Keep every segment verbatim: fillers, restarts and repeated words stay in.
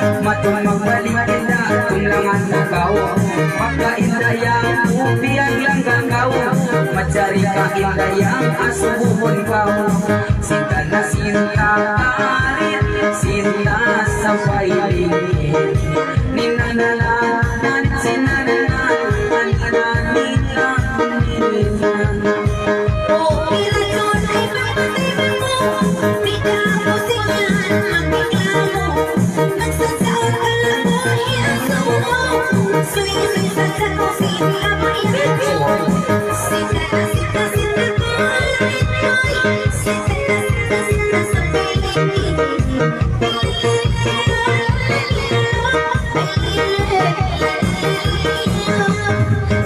Matun magbalik inda, tun langan mu kaw. Pagka inda yang upian langga kaw. Majari ka inda yang asubuhun kaw. Sinta na sinta karit, sinta sampay lingkit. Ninanala, nan sinanana, anirani, anirani.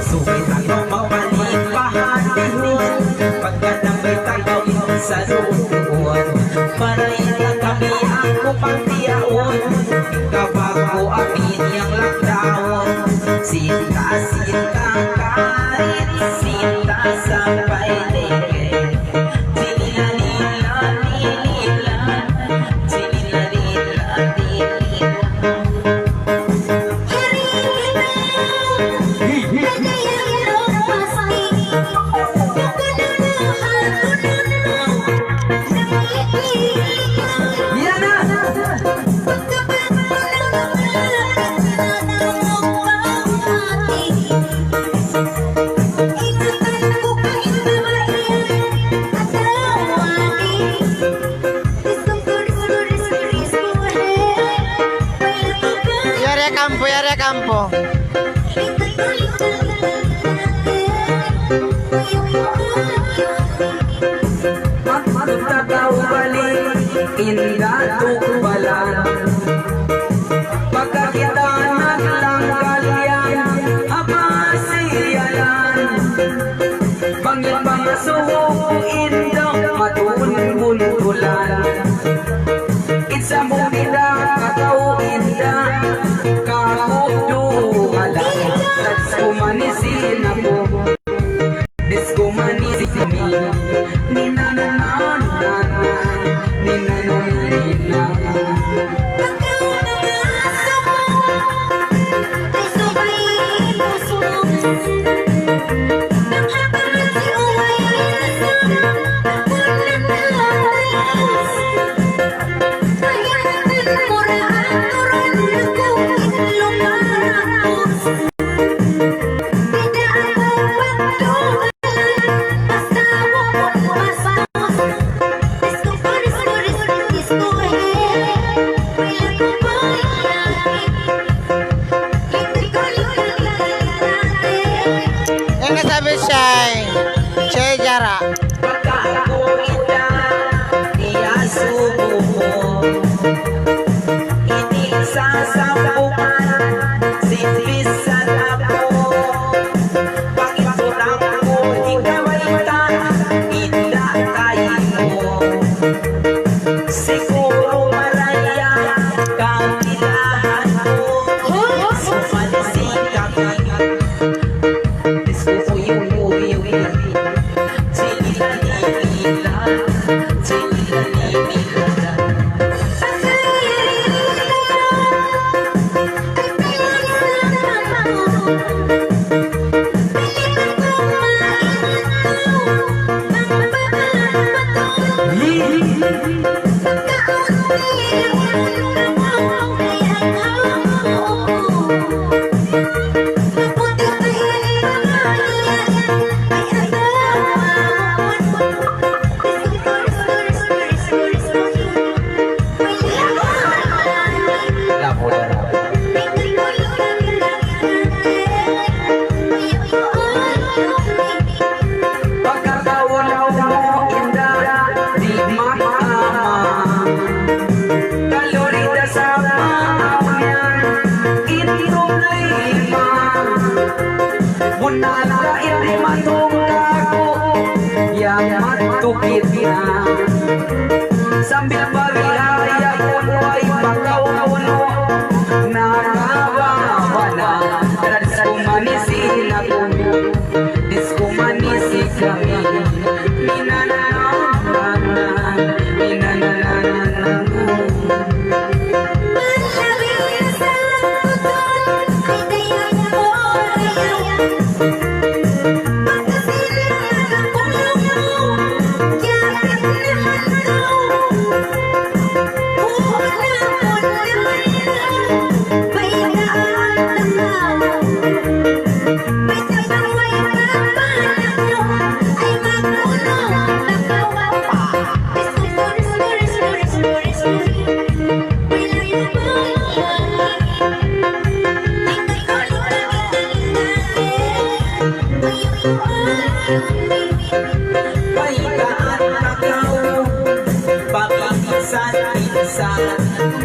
Subay ta kaw magbalik pa hātihun, pagka tambay ta kaw in sa duun. Maray na kami aku pagtiyaun, kabaku amin yang lockdown. Sinta, sinta, karit, sinta, sampay lengke. Yari kampo, yari kampo. Magtakaw balik, inda tukbalan. Pagka kita naglanggal yan, apa siyalan? Bang in bang suhu inda matun buntulan. Itsa mu inda, kataw inda, kakudu halan. That's kumanisin aku. Disco man is me. Ni na na na na na. Ni na na na na na.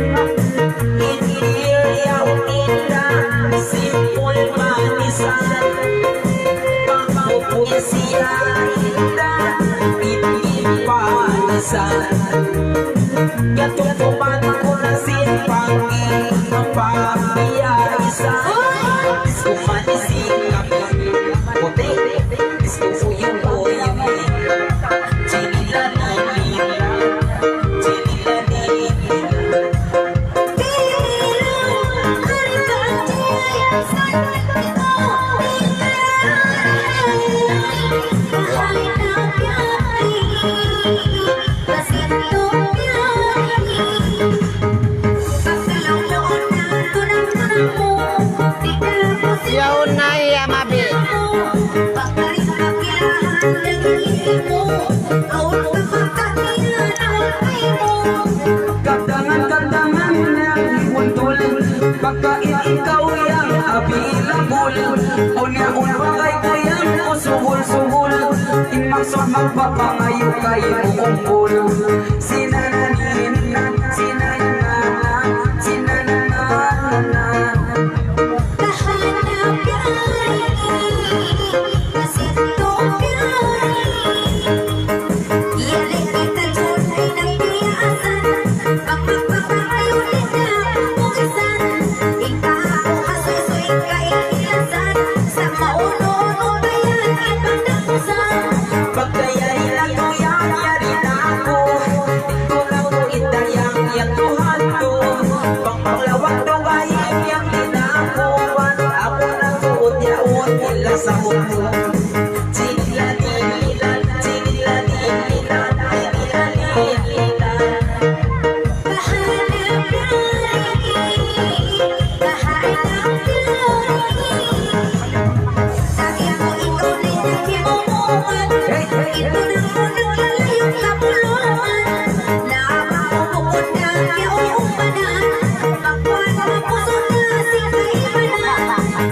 India yaun inda, simpul manisan. Pangupun siya inda, ini panisan. Yadtu kuman ku na sin panggi, mapapiya isa. Disco manisan kami, puti. Yaun na iya mabi. Katangan-katangan na ihuntul, pagkain ikaw yang available. Unya-unya bagay ku yang usugul-sugul, in maksud magpapangayu' kay kumpul. Sinanana, sinanana, sinanana. Pagkayari na tuud yan, yari na aku. Ikaw na tuud in dayang yan, Tuhan ku. Pagpaglawag dugaing yan, tinapuan. Aku na tuud yaun, ila sa buku. Sinilanilan, sinilanilan, sinilanilan.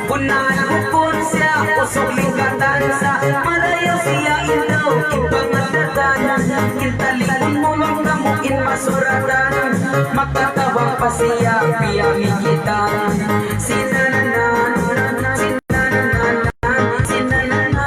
Kunahan bukun siya, usug lingkatan sa, marayaw siya indaw, in pangaddatan, in talipun mu, magkamu in masuratan, magkatabang pa siya, piyamigitan. Sinananan, sinananan, sinananan.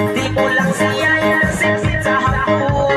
Di' ku lang siya inisip sa hapun.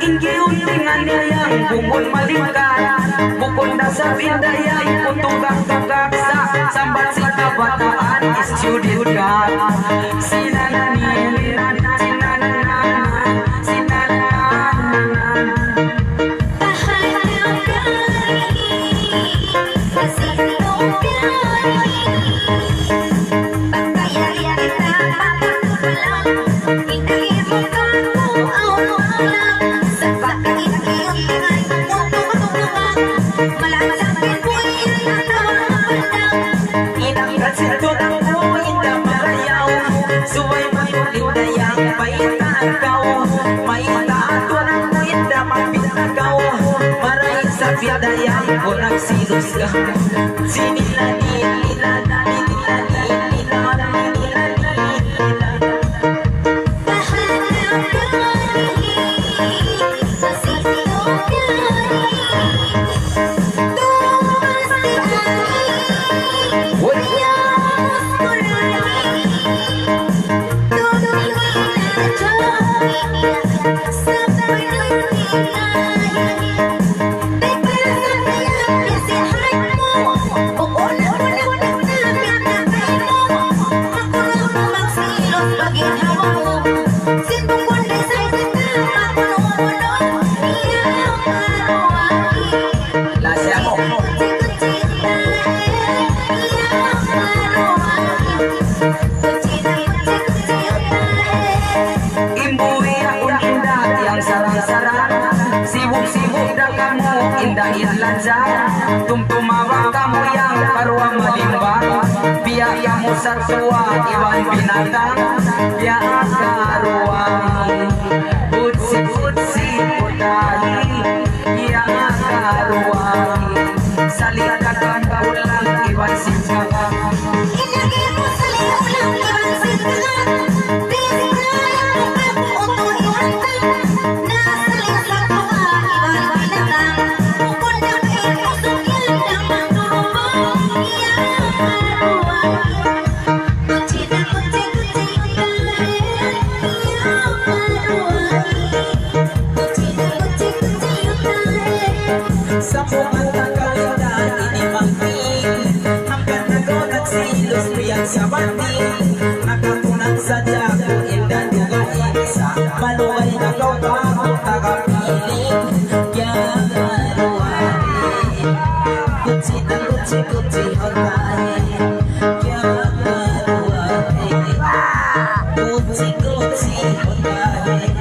Tinggi untingan niya yan, bukun malingkat. Bukun da sa pinda yan, kung tugak-tugak sa, sambat sin kabataan, student ka. Sinanani, sinanana, sinanana. Inang kacil tuud mu inda marayaw, subay matuud inda yan, mayta' kaw, mayta' tuud mu inda mapinda kaw, maray sa pinda yan, kung nagsilos ka. Sinilani, ilani, ilani, ilani, ilani. In buhi' yaun inda yang sarang-sarang, sibuk-sibuk da kamu inda in lansa, tumtuma ba kamu yang karuwa malimbang, biya' kamu sattuwa iban binatang, biya' karuwa, utsi-utsi putahi, biya' karuwa, salita' kamu ulang iban simba. Sambungan ta kaw inda ini mangkin, hangkan na kaw nagsilos biya' sa bati, nakapunan sadja aku inda dugaing sa, malugay na kaw pa aku tagapiling, ya karuwani. Kutsi na kutsi, kutsi hotay, ya karuwani. Kutsi, kutsi hotay.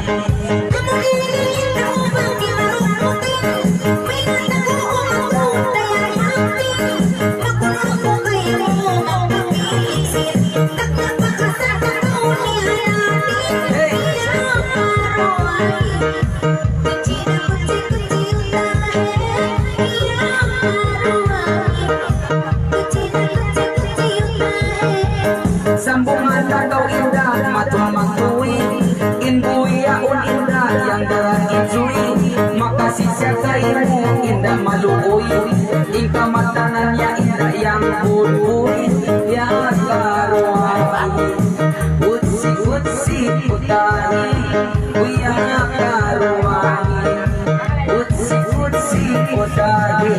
Sambungan ta kaw inda matumangkuy, in buhi' yaun inda yang daran injuy, makasisya kaymu inda maluuy, in kamatanan niya inda yang bulbuy, ya karuwani. Utsi-utsi putahi, ya karuwani. Utsi-utsi putahi.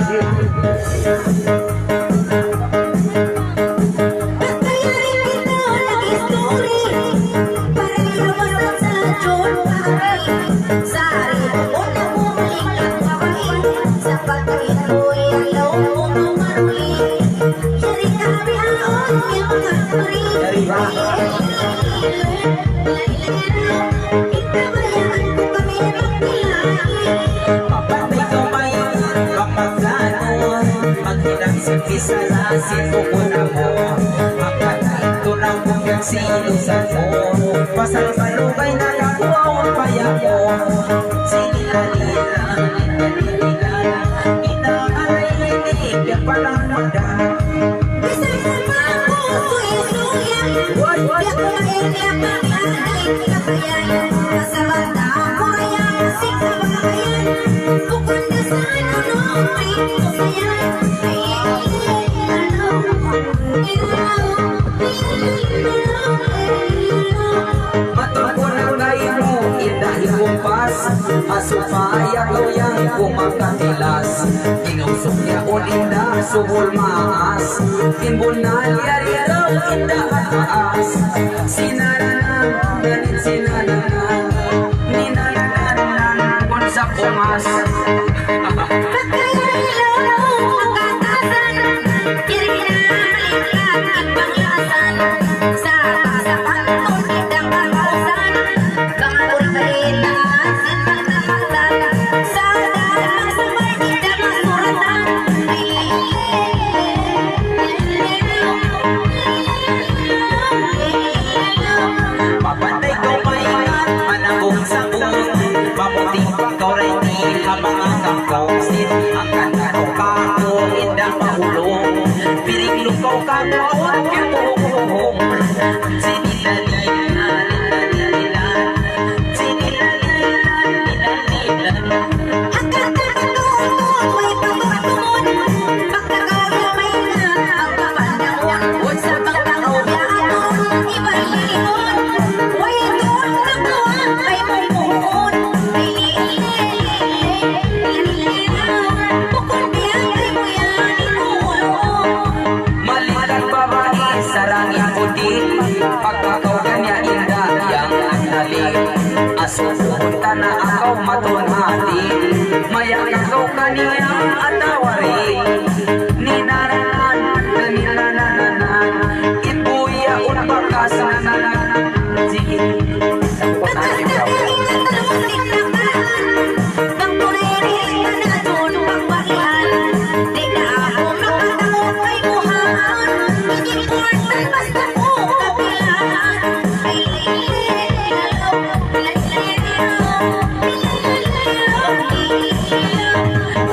Mapatay kaw mayan, bang magkano, maghinang sin kisala sin bukun amu. Mapatay tuud na kung piyagsilusan mu, pasal malugay na kakuha upaya mu. Sinilalilan, nilalilan, inangalay ini, biya' palang magdaan. Matud ku na kaymu, inda himumpas. Supaya kaw yan kumakatilas, in usug niya uli na subul maas, in bunnal yari daw in dapat taas. Sinananan, ganit sinananan, ninananan kun sa pumas. Papatay kaw maingat, manabung sa buhok. Mamuting pa kaw ray di, ha manga kangkong sin. Hangkan na kaw kaku, inda mahulung. Piring lukaw kaku, pipuhung-puhung. Sinilalinan, sinilalinan, sinilalinan. Malikat babai sarang in puti', pagkakaw kaniya inda yang andali. Asubuhun ta na akaw matun mati, maya kakaw kaniya atawa di'. Ninananan, ninananan, in buya un bakas nananan. Sige.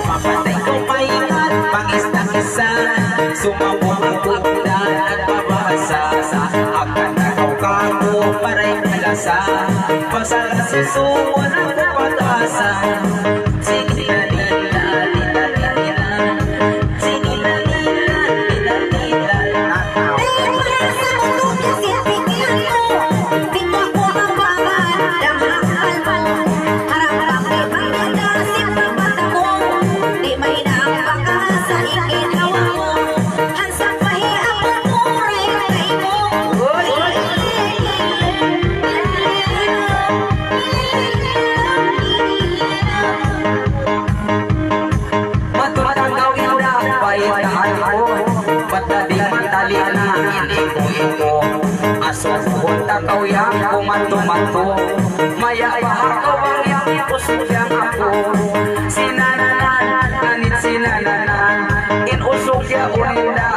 Papatay kaw maingat, pangista-kista, sumabot ang pagdaan at pabasa. Akan na kaw kaku, paray kalasa, pasal susuwan ang kapatasan. Sige na, di na, di na, di na, di na. Matud kaw inda, paitaan ku, bat di' matali' na in iku-iku. Asubuhun ta kaw yan kumatu-matu. Maya baha' kaw bang yan usug yan aku. Sinananan, ganit sinananan, in usug ya ulinda.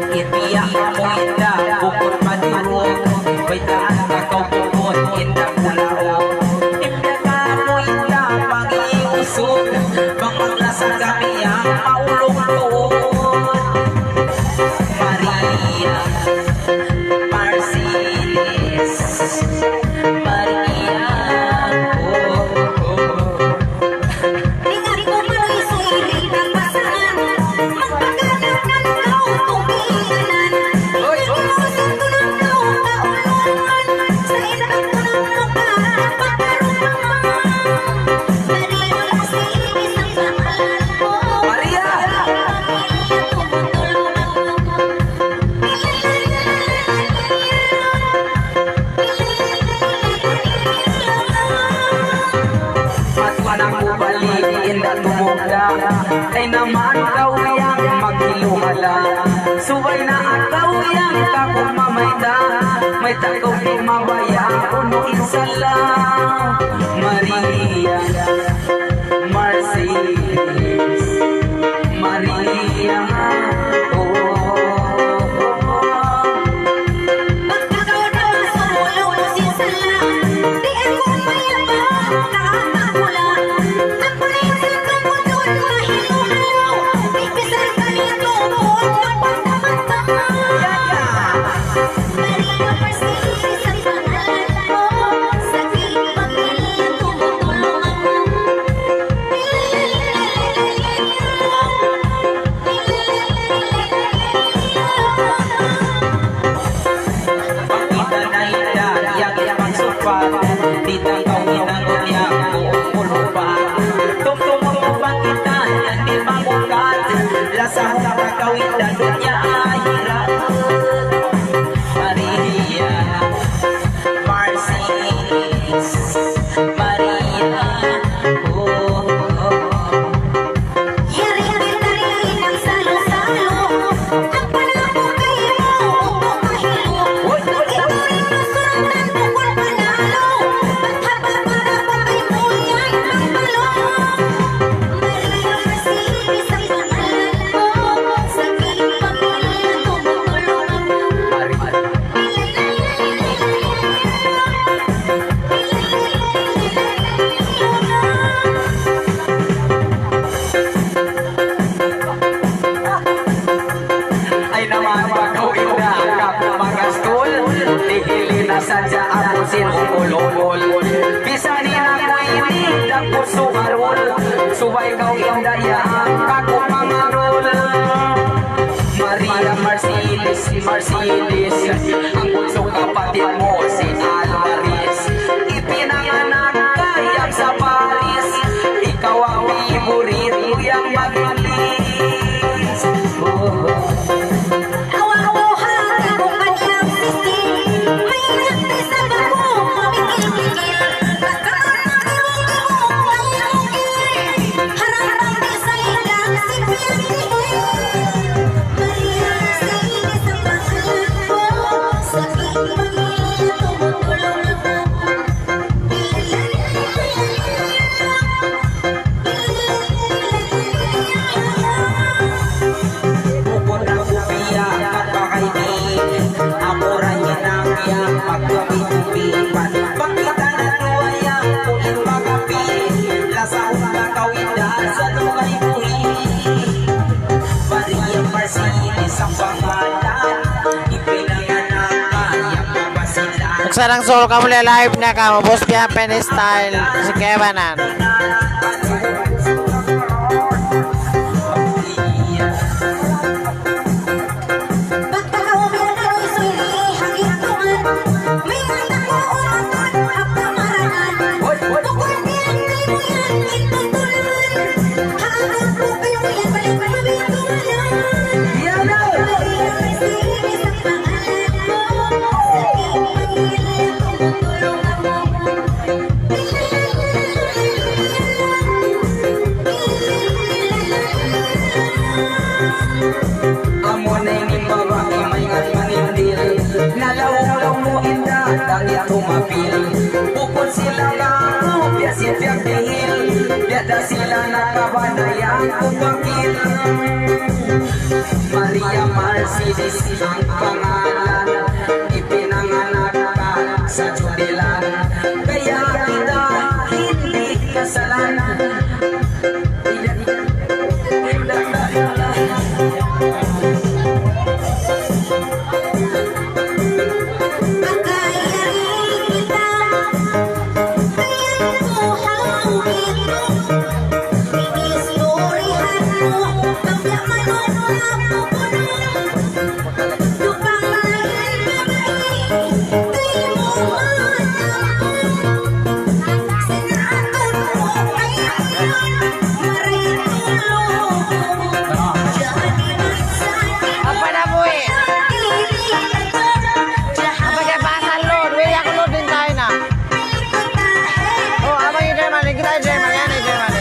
Itiya mu inda bukun maduruk, baytaan ta kaw bukun inda kulauk. Inda kamu inda pangiusug, bang maglasa kami ang maulung tuud. Maria, Marsilis, Maria, oh, oh, oh. Matuan aku balik, inda tumugda. Ay naman kaw yang maghiluhala. Subay na akaw yang kaku mamayta'. Mayta' kaw di' mabaya' unu in sala. Maria. Ikaw in daya, aku mangarul. Maria Mercedes, Mercedes, ang bunso kapatid mo si Alvarez. Ipinanganak kayang sa Paris, ikaw ang favorite ko yang mabilis. Oh. Bukun aku biya' kapakaini, aku ra in biya' pagkapi-kapi. Pagkita' na tuwaya, kulit pagkapi. Lasa unta kawita sa lugay buhi. Bari in Mercedes ang pangalan, ipinanganak kaya mabasilan. Nagsarang solo kamu, live na kamu, Boss Piapen style, si Kevanan. Amuna in babai maingat manindil, nalaw-law mu in dān, di' aku mapil. Bukun sila na aku, biya' sin piyagdihil, biya' da sila nakabanayan ku pakil. Maria Mercedes ang pangalan, ipinanganak ka sa Jubilan, kaya kita hindi kasalan. Apa na, boy? Apa kaya pasal, Lord? Wala ako, Lord, din tayo na. Oh, apa yung German? Kita yung German. Yan yung German.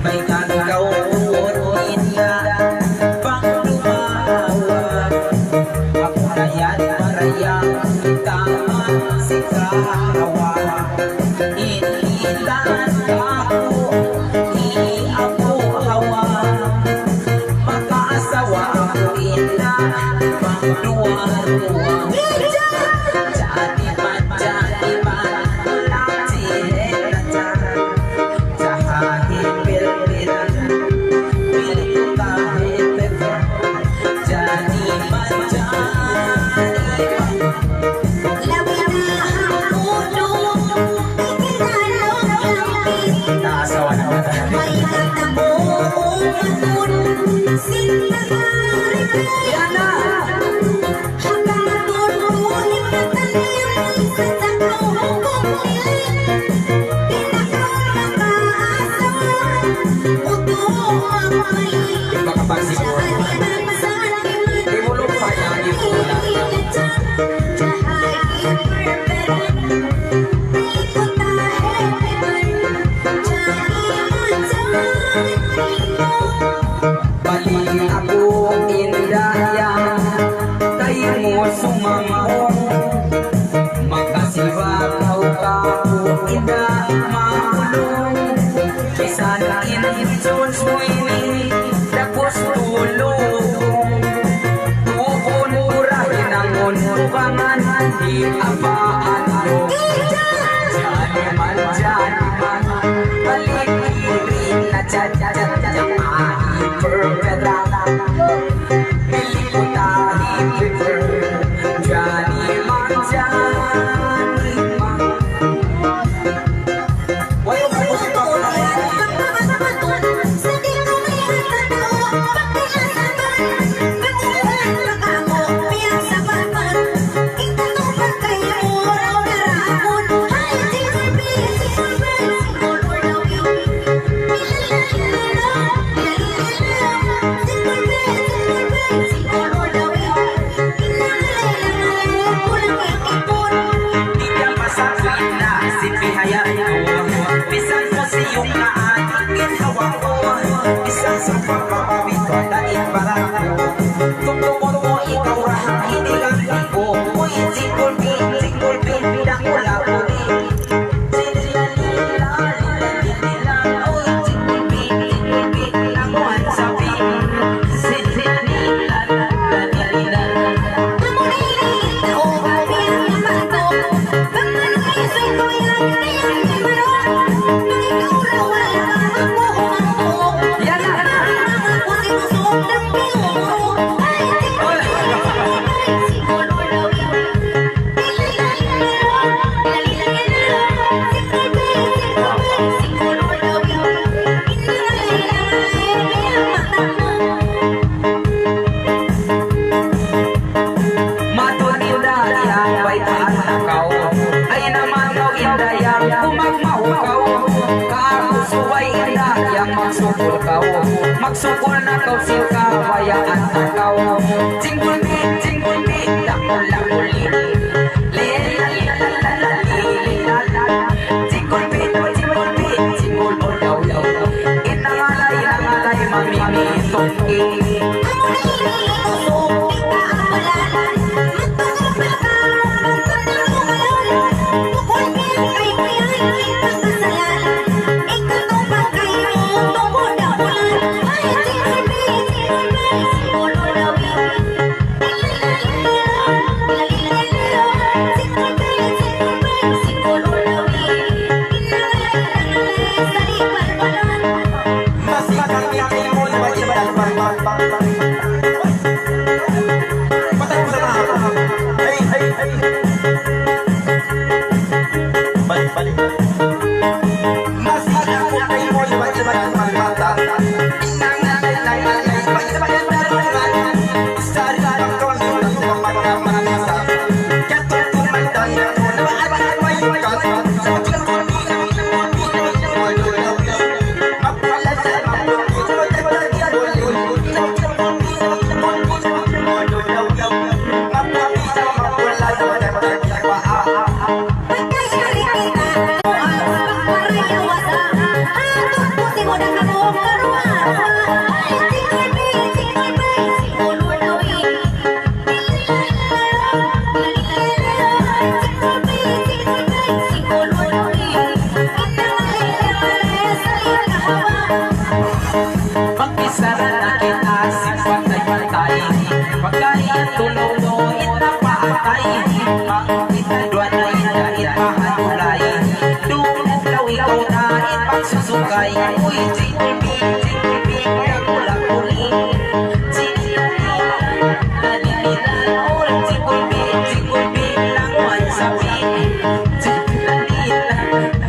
May kakaw ko rin na pangdumawa. Ako na yan, marayang tama si Karawa. Initan aku, di aku hawa. Makaasawa aku ina, pangduwa-ruwa. Jadi man, jadi man, lati hekatan. Jahahi pilpilan, pilit tahi pepon. Jadi man, jadi man. Balik aku inda yan, kay mu sumambung. Makasiwa kaw kaku' inda makulung. Bisan in June twenty, tapus tulung. Tuun ku ra hinangun tubangan, di' apaan mu. Jani man, jani man, balik kiri na, jani, jani, jani, ahi, perfect. Milik ku tahi, perfect. Jani man, jani man. kaw. Magsukul na kaw sin kabayaan ta kaw. Jingle bell, jingle bell, dakula' kuli. Li, la, li, la, la, la, la, li, li, la, la. Jingle bell, jingle bell, jingle all the way. In nangalay, nangalay, mamimitungki. Balik, balik. Magbichara na kita sin pantay-pantay. Pagkahi tulaw mu in napaatay. Bang kita duwa na in da in mahadulay. Dumuglaw ikaw na in magsusukay. Uy, jingle bell, jingle bell, dakula' kuli. Jingle bell, jingle bell, jingle bell, lang man sabi. Jingle bell,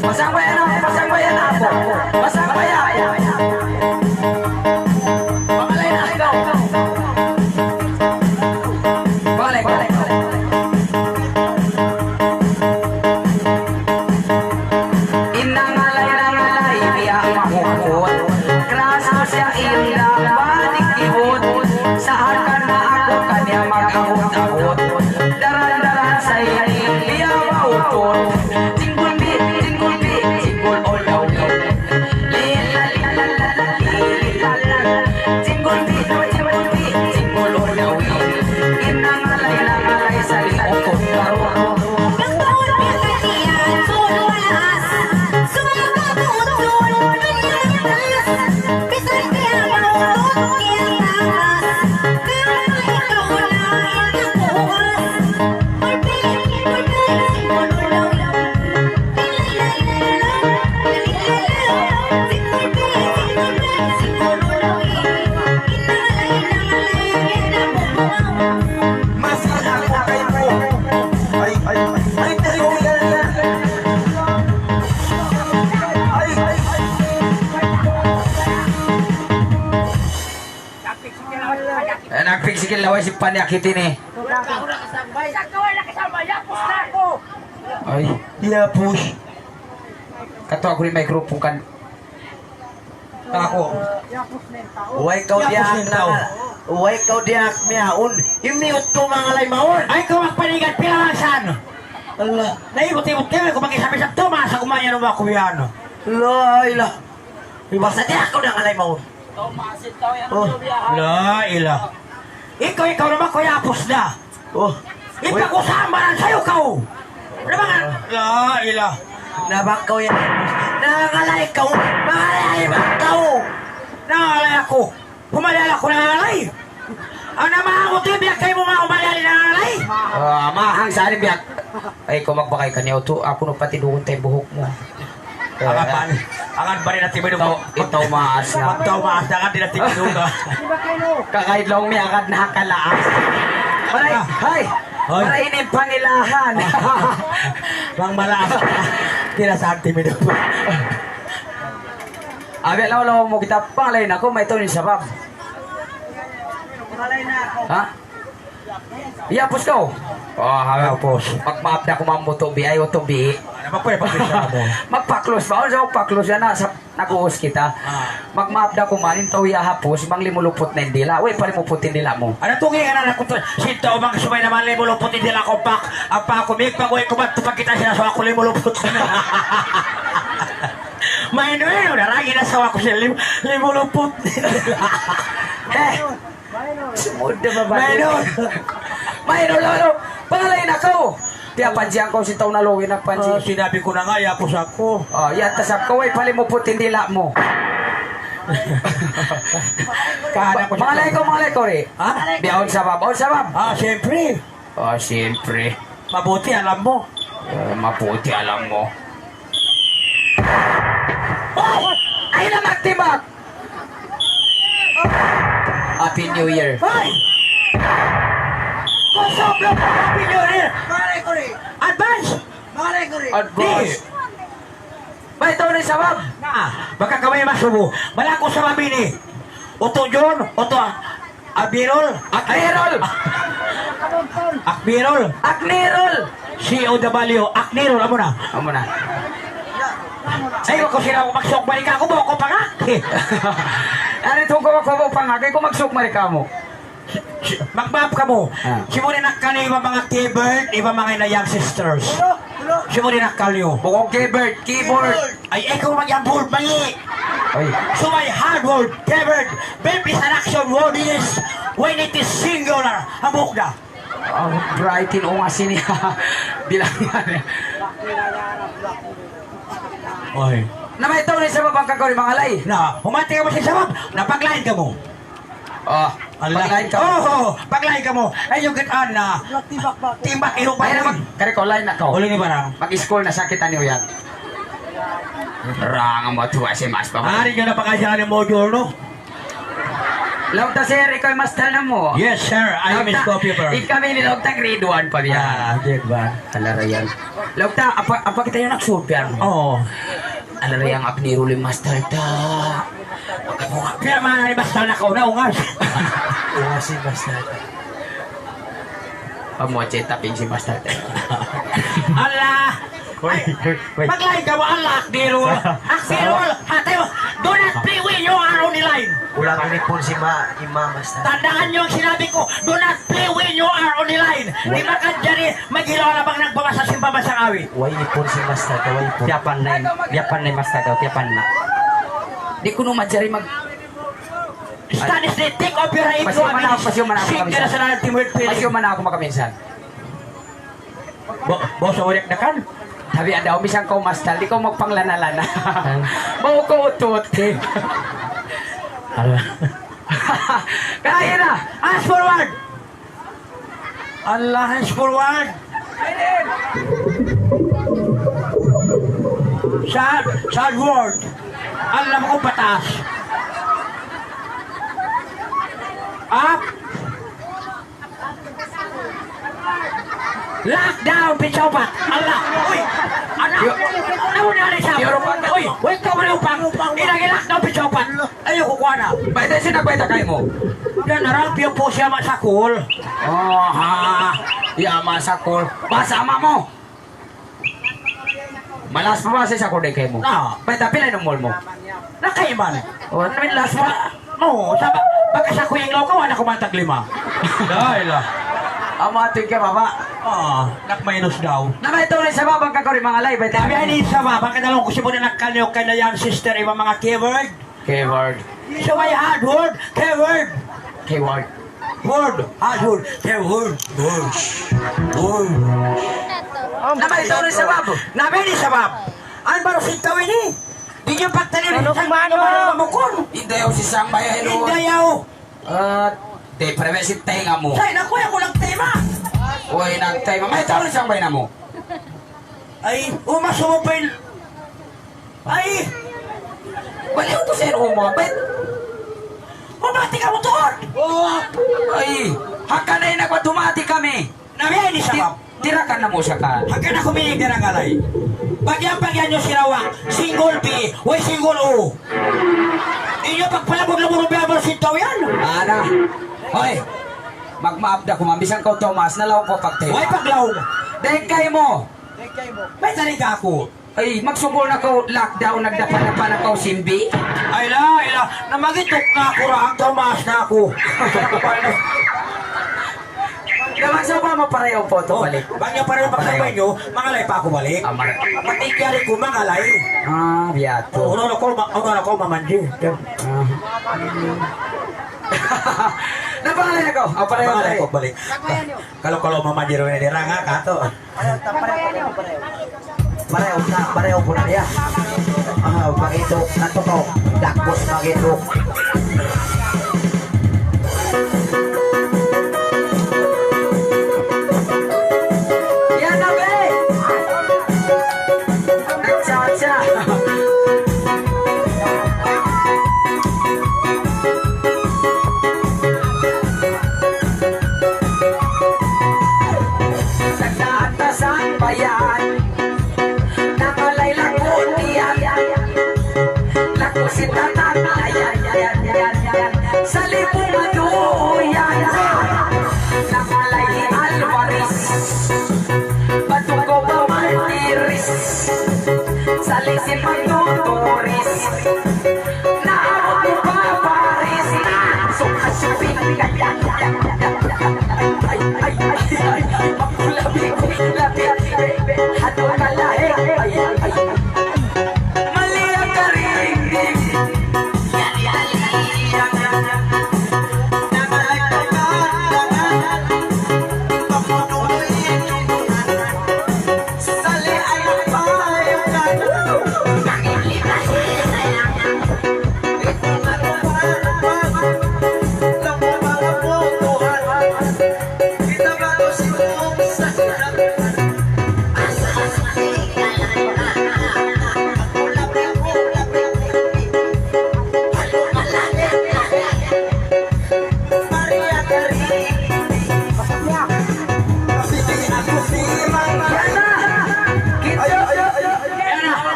Pasang baya na, pasang baya na aku. Pasang baya. Pamalay na ikaw. Balik, balik, balik. In nangalay-nangalay biya' mahukut. Crush ku siya in da balik ihut. Saakan na aku kaniya mag-ahut-ahut. Daran-daran sa ini biya' maukut. Jingle bell, jingle bell, jingle all the way. Li, la, li, la, la, la, li, li, la, la. Jingle bell, jingle bell, jingle all the way. In nangalay-nangalay sa liukut karu. Ay, ay, ay, ay, ay, ay, ay, ay, ay, ay, ay. Eh, nagpigsikil na way sin panyakit ini. Ay. Yapus. Katuwa ku in microphone kan. Aku. Way kaw diyaak na. Way kaw diyaak miyaun. Imiut tu mangalay maun. Ay, kaw magpanigat pilasan. Allah. Naibut-ibut kaw, kaw mag-isab-isab tu, masa kumanya numa aku yan. La ilah. Basta di aku nangalay maun. Oh. La ilah. Ikaw, ikaw naman, kuya, apus na. Oh. Ipag-usambaran sa'yo, kaw. Naman, la ilah. Na bang kaw yan? Nangalay kaw. Mangalay bang kaw? Nangalay aku. Pumalala ko nangalay. Ang namahangot yung biyak kayo mo nga umalala nangalay. Ah, mahang sa aning biyak. Ay, kung magbakay ka niya, uto, ako nung patidugon tayo buhok mo. Angat pa ni, angat pa ni na timinug. Ito, ito maas na. Ito maas na, angat di na timinug, ah. Kakaidlaw mi agad na kalaas. Aray, hay! Hay. Aray, ini pangilahan. Bang malaas. Kira sa timinug. Abi, law, law mu kita pangalain aku, mayta' ini sabab. Ha? Iyapus kaw? Oh, ha, iyapus. Magmaap da aku, mamuto bi, ay, uto bi. Ano ba, kuya, pag-isa mo? Magpaklos ba? Ano sa magpaklos? Yan na, sa, nag-uus kita. Ah. Magmaap da aku, man, in tau iyahapus, bang limuluput na in dila'. Uy, palimuput in dila' mu. Ano tungi ka na, nakuto? Sinta, bang subay naman limuluput in dila' ko, pak. Apa aku, mig, pag-uwi ko, ba't pag kita siya, so aku limuluput na. Maino, eh, udah lagi na sa aku siya, lim-, limuluput. Eh, Sumud na ba ba? Mayroon. Mayroon, lolo. Pangalain aku. Tiyapansihan kaw sin tau na lugi nagpansi. Ah, sinabi ko na nga, yapus aku. Ah, yan, tasab kaw, ay, palimuput in dila' mu. Kaya na ko siya. Mangalay kaw, mangalay kaw, ri. Ha? Biya' awn sabab, awn sabab. Ah, siyempre. Ah, siyempre. Mabuti alam mo. Eh, mabuti alam mo. Oh! Ay na magtimbak! Happy New Year. Hoy! Kusog na pa, Happy New Year! Mangalay ku ri. Advance! Mangalay ku ri. Advance. Di. Mayta' unu in sabab? Na, baka kaw masubu. Wala' ku sabab ini. Utu Jun, utu Abirul, Akbirul. Akbirul. Aknirul. C O W, Aknirul, amu na. Amu na. Ay, wa' ku sila magsuk balik aku, bawa ku pangak. Ari, tunggu aku, bawa pangak. Ay, ku magsuk balik kamu. Si-, magmaap kamu. Ah. Sibu' in akkal niyu iban manga keyboard, iban manga ina young sisters. Sibu' in akkal niyu. Bukun keyboard, keyboard. Ay, ikaw mag-board, mali. Ay. Subay hard word, keyboard. Verb is an action word, is when it is singular. Hambuuk da. Ah, bright in ungas ini. Bilang yan. Oy. Na mayta' unu in sabab bang kaw di' mangalay? Na, humati kamu sin sabab. Na paglain kamu. Oh, Allah. Paglain kamu. Oh, oh, paglain kamu. Ay, yung git-, ah, na. Timbak, iho pa. Ay, naman. Kari ko, lain na ko. Uling ibarang. Mag-school na, sakit ani yan. Rang mo tuwa si Mas Papa. Ari ka na pagkasya ni module, no? Laung ta, sir, ikaw in mastal namu'. Yes, sir. I am Laung ta, Miss Coffee Pearl. Kami ini, laung ta, grade one pa biya'. Ah, grade one. Ala ra yan. Laung ta, apa, apa kita yan nagsuod yan? Oo. Ala ra yan, apni ruling mastal ta. Kaya mana ni mastal na kaw na, ungas. Ungas in mastal ta. Pamuhat siya taping sin mastal ta. Ala! Hoy, hoy, hoy. Maglain kamu, Allah, Akbirul. Akbirul. Hati mo, do not play when you are on the line. Ulang ini pun si ma-, ima, mastal. Tandaan niyo ang sinabi ko, do not play when you are on the line. Di' makajari maghilaw na bang nagbabasa sin pambasang awit. Way ipun sin mastal ta, way ipun. Tiyapan na in, tiyapan na in mastal ta, tiyapan na. Di' kunu' majari mag- Statistic of your age. Pasyo man aku, pasyo man aku, Sing ka na sa natin mo, Pasyo man aku makaminsan. Bo-, boso ulit na kan? Tabi ada, umisan kaw mastal, di' kaw magpanglana-lana. Bau kaw utut. Ala. Kaya na. Ask forward. Allah is forward. Sa, sa word. Allah mo kung patas. Up. Lockdown, pitsa upat. Allah. Uy. Anak. Yo. Ano na, Alexa? Yo, Roman. Uy, wait ka, wala upang. Ilagay lockdown, pitsa upat. Ayaw ku kuha na. Bayta' sin nagbayta' kaymu? Yan, narang piyu po siya masakul. Oh, ha. Ya, masakul. Bahasa ama' mu. Malas pa ba sa sakul di' kaymu? Na. Bayta', pila in umul mu? Na kayman. Oh, ano in last pa? No, sa ba-, baka sa kuyang law ka, wala' ku man tag lima. Dahil ah. Ama' atuy ka, baba. Ah, nak minus daw. Na mayta' unu in sabab bang kaw di' mangalay, bayta'. Tabi ini sabab, baka dalawang kusibu na nakal niyo kaya yan, sister, iba mga keyword. Keyword. Subay hard word, keyword. Keyword. Word, hard word, keyword. Word. Word. Na mayta' unu in sabab? Na mayta' unu in sabab? Ay, baru sitaw ini. Di' niyo pagtanim. Ano, kumano? Mukun. Indayaw sin sambay, hello. Indayaw. Ah, di' pare, sin tenga mu. Say, naku, aku nagtayma'. Uy, nagtayma'. Mayta' unu in sambay namu'? Ay, umasumo pa in Ay! Baliw tu, sir, umabit. Umati ka, motor! Oo. Ay, hangkan na in nagpatumati kami. Na, biya' ini sabab. Ti-, tirakan na mu sa ka. Hangkan aku minig na ngalay. Pagyan, pagyan niyu si Rawa, single B, way single O. Inyo pagpalabog-labog biya' mo sin tau yan. Ana. Hoy, magmaap da ku, ma'am. Bisan kaw, Tomas, nalaw ku pagtayo. Way paglaw. Dahil kayo mo. May tali ka aku. Ay, magsugul na kaw, lockdown, nagdapa-dapa na kaw, simbi. Ay, la, ay, la, namagituk na aku, raang tumaas na aku. Na magsugul mo para yung photo, balik. Bang niya para yung pagsabay niyo, mangalay pa aku balik. Ah, mar- Matigyari ko, mangalay. Ah, biyato. Una na ko, ma-, una na ko, mamanji. Ah. Napangalay ako. Ah, para yung Mangalay balik. Ko balik. Kalau, kalau mamanji rin, niranga ka to. Pareho na, pareho po na niya. Ah, pag-itok na to to. Dagos pag-itok. Yan na, be! Nagtsatsa. Sa taas ang bayan, nakalay lagot iyan. Lagot si Tatang Ayan, yan, yan, yan. Sa libong aduyan, nakalay hi Alvarez. Batugo pa Martires. Sa lisin magtuturis. Naabot mu pa Paris. Suka shopping. Ay, ay, ay, ay, ay. Labi, labi. Hadu ka lahi. Ay, ay. Mali ang karinding. Yan na!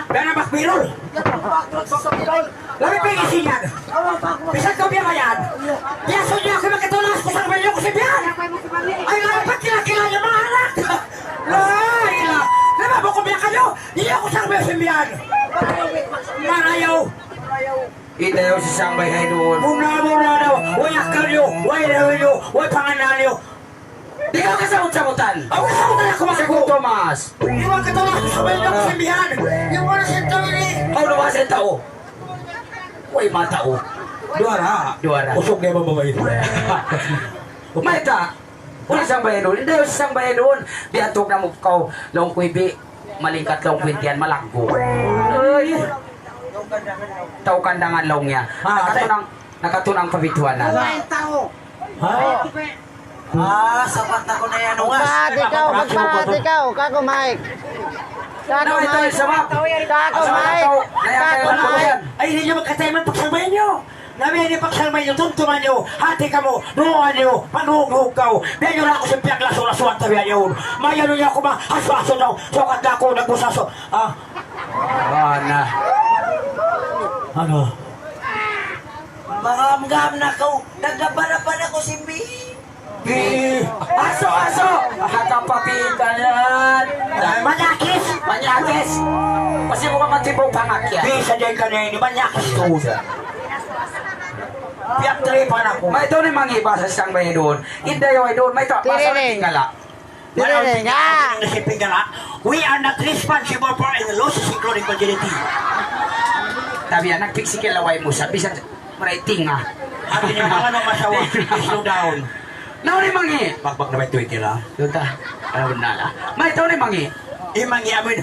Yan na, Bakbirol! Labi pigi sinyal. Bisan kaw biya' yan. Biya' sa niya aku makatunas ku sa bayo ku si Bian. Ay, nga, ba't kila-kila niya mahalak? Ay, nga. Di ba, buko biya' kayo? Di ako sa bayo si Bian. Marayaw. Itayaw si Sambay Haydun. Muna, muna daw. Way akal niyo, way lawi niyo, way panganal niyo. Di' kaw kasabut-sabutan. Aw, kasabut na aku, Mas. Sagu Tomas. Iwan ka, Tomas. Sabay na aku sa bihan. Yung mga sentro ini. Aw, luwa sentro. Uy, mata, oh. Duwara. Duwara. Usog na yung babae. Mayta'. Uli sang bayan doon. Hindi, uli sang bayan doon. Biyantog na mu kaw. Laung ku ibi. Malingkat laung ku intiyan. Malaggo. Ay. Tau Kandangan laung niya. Ah, nakatunang, nakatunang pabituanan. Kumain tao. Ha? Ah, sapat na ko na yan, Ungas. Magpaat ikaw, magpaat ikaw. Kako, Mike. Kako, Mike. Kako, Mike. Kako, Mike. Ay, hindi nyo magkatay man, pagsambayan nyo. Nabi, hindi pagsambayan nyo, tumtuman nyo, hati kamu, duwaan nyo, panugug kaw. Biya' nyo na aku sin piyaglasu-lasuan, tabi ayaw. May ano niya aku, ma, hasu-hasu daw. Sukat na aku, nagbusaso. Ah. Ah, na. Ano? Mangam-ngam na kaw, nagdabara pa na ko simbi. Di, aso, aso! Nakapapita yan! Manyakis! Manyakis! Kasi mo ka matibong pangakya. Di, sa dyan ka na yun, manyakis ko. Piyak tripan ako. May ito ni mangi ba sa siyang bayan doon? Inday, ay doon. May ito, basa na tingala. Dili nga. Dili nga. We are not responsible for any losses, including fragility. Tabi yan, nagpiksikil laway mo sa bisan maray tinga. Abi niya, mga ano, masawa, slow down. Nauni mangi'. Bakbak na ba ito, ikila? Doon ta. Ano na la? May ito ni mangi'. Eh, mangi', amin.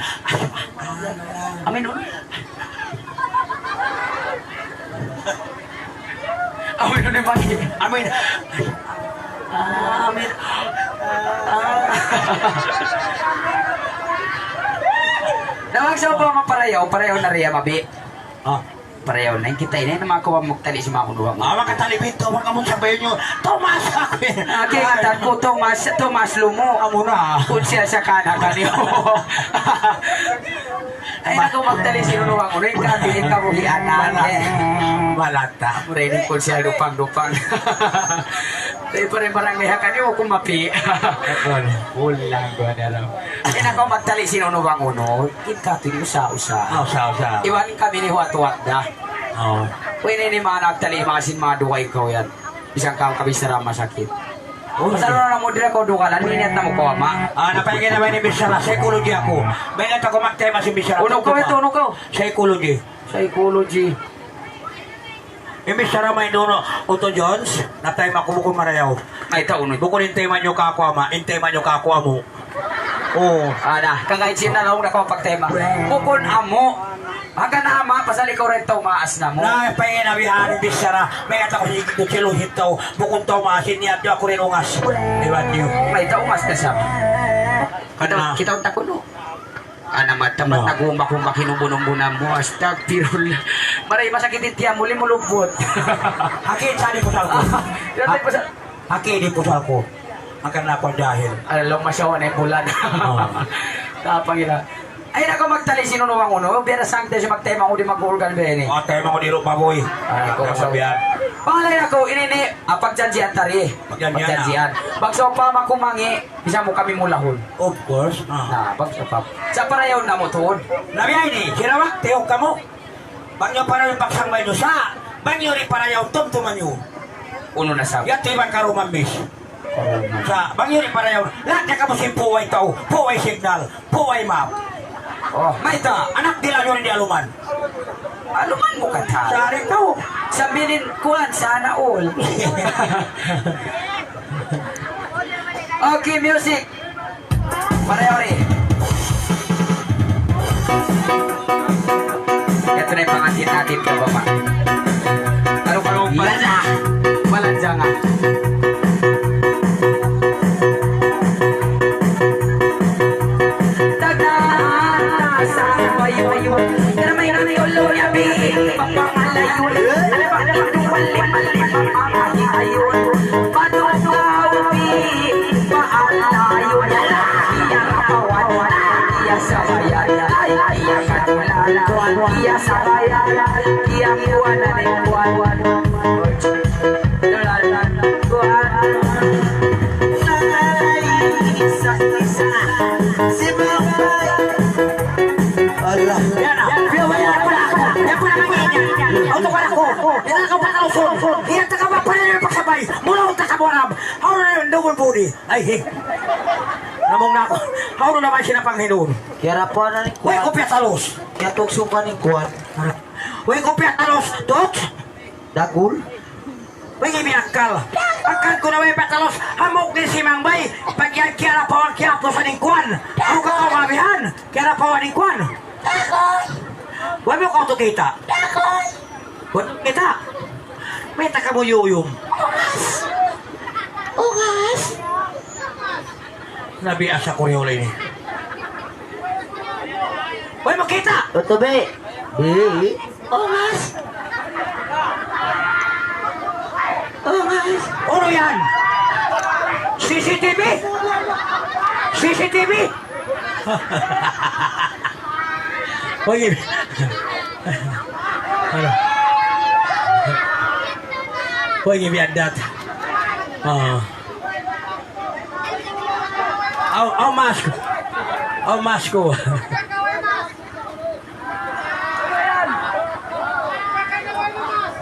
Amin, no? Amin, no, mangi'. Amin. Amin. Ah. Sa' pa maparayaw, parayaw na riya mabi. Ah. Parayaw na in kita ini, na makawa' magtali sin manga unu-unu. Ah, makatali bito, makamun sa bayo niyu. Tomas aku. Okay, katan ku, Tomas, Tomas Lumu. Amu na. Kun siya sa kana kaniyu. Ay, aku magtali sin unu-unu, in kabi, in kabuhianan, eh. Malata. Murag kun siya lupang-lupang. Di pa rin barangay ha kaniyu, kumapi. Ulang ko na lang. Ay, nako, magtali sin unu-unu. Kita tu usa-usa. Ah, usa-usa. Iban kami ini huwat-huwat da. Oh. Pwede ini manga nagtali, manga sin manga duwa ikaw yan. Bisan kaw kabichara masakit. Oh, pasal iya. Unu na mu dira kaw dukalan, ini at namu kaw ama. Ah, napaingin naman ini bichara, psychology aku. May nga ako magtema sin bichara. Unu kaw ito, unu kaw? Psychology. Psychology. Imbis sara may duno, Uto Jones, natayma ku bukun marayaw. Ay, tau, no. Bukun in tayma niyu kaku' ama, in tayma niyu kaku' amu'. Oo. Ada, kangaisin na laung na kaw pagtayma. Bukun amu'. Hangkan ama, pasal ikaw rin tau maas na mu. Na, pangin na bihan, imbis sara, may ata ku higit silu hitaw, bukun tau maas, ini adto aku rin ungas. Iwan niyu. May tau ungas na sa. Kada, kita unta kuno. Ana mata, no. Mata gumbak-gumbak, hinubun-hubunan mu, astagfirullah. Maray, masakit in tiyan mu, limulubut. Haki, sa' di' pusal ku. Yan, ha-, di' pusal. Haki, di' pusal ku. Hangkan na aku jahil. Alam, masyawa na in bulan. Oo. Tapang ila. Ay, nako, magtali sin unu-unu. Biya' na sangte si magtayma ku di' mag-organ biya' ini. O, tayma ku di' rupa, boy. Ay, nako, tayma masaw. Biya' yan. Pangalay nako, ini ni, ah, pagjanjian tari. Pagjanjian na. Pagjanjian. Bang sawpama kumangi', bisan mu kami mulahun. Of course. Ah. Na, bang sawpama. Sa' parayaw namu' tuud. Na biya' ini, sirawak, tiyuk kamu. Bang niyu parayaw in pagsambay niyu sa', bang niyu di' parayaw, tumtuma niyu. Unu na sa'? Yadtu iban karuman, miss. Karuman. Sa', bang niyu di' parayaw, lahat na kamu sin puway tau, puway signal, puway map. Oh. Mayta', anak dila niyu di' aluman. Aluman mu kata. Sari tau. Sambilin kuwan, sana all. Okay, music. Pare, pare. Yadtu na in pangantin natin, ka bapa'. Anu, anu, balanjang. Balanjang, ah. Allah. Yan na. Yan, yan, yan, yan, yan, yan, yan, yan, yan. Auto ka na ko. Yan ang kapatauson. Yan, taka ba, pwede na yung pagsabay. Mula ko, taka mo alam. Hawla na yun, double body. Ay, he. Namung na ako. Hawla na ba siya na panghinun? Kiyarapuan na ni Kuan. Uy, kopya talos. Kiyatukso pa ni Kuan. Uy, kopya talos. Tok. Dagul. Uy, ini akkal. Akkal ku na way patalos. Hamuk ni si Mang Bay. Pag yan kiyarapuan, kiyapusan ni Kuan. Ako ka kawabihan. Kiyarapuan ni Kuan. Way mu kaw tu kita. Way kita. Mayta' kamu yuyum? Ungas. Ungas. Nabi asa Korea ini. Way mu kita. Tutubi. Bi. Ungas. Ungas. Unu yan? C C T V? C C T V? Uy, anu? Uy, biya' dat. Ah. Aw, aw, mask. Aw, mask ku.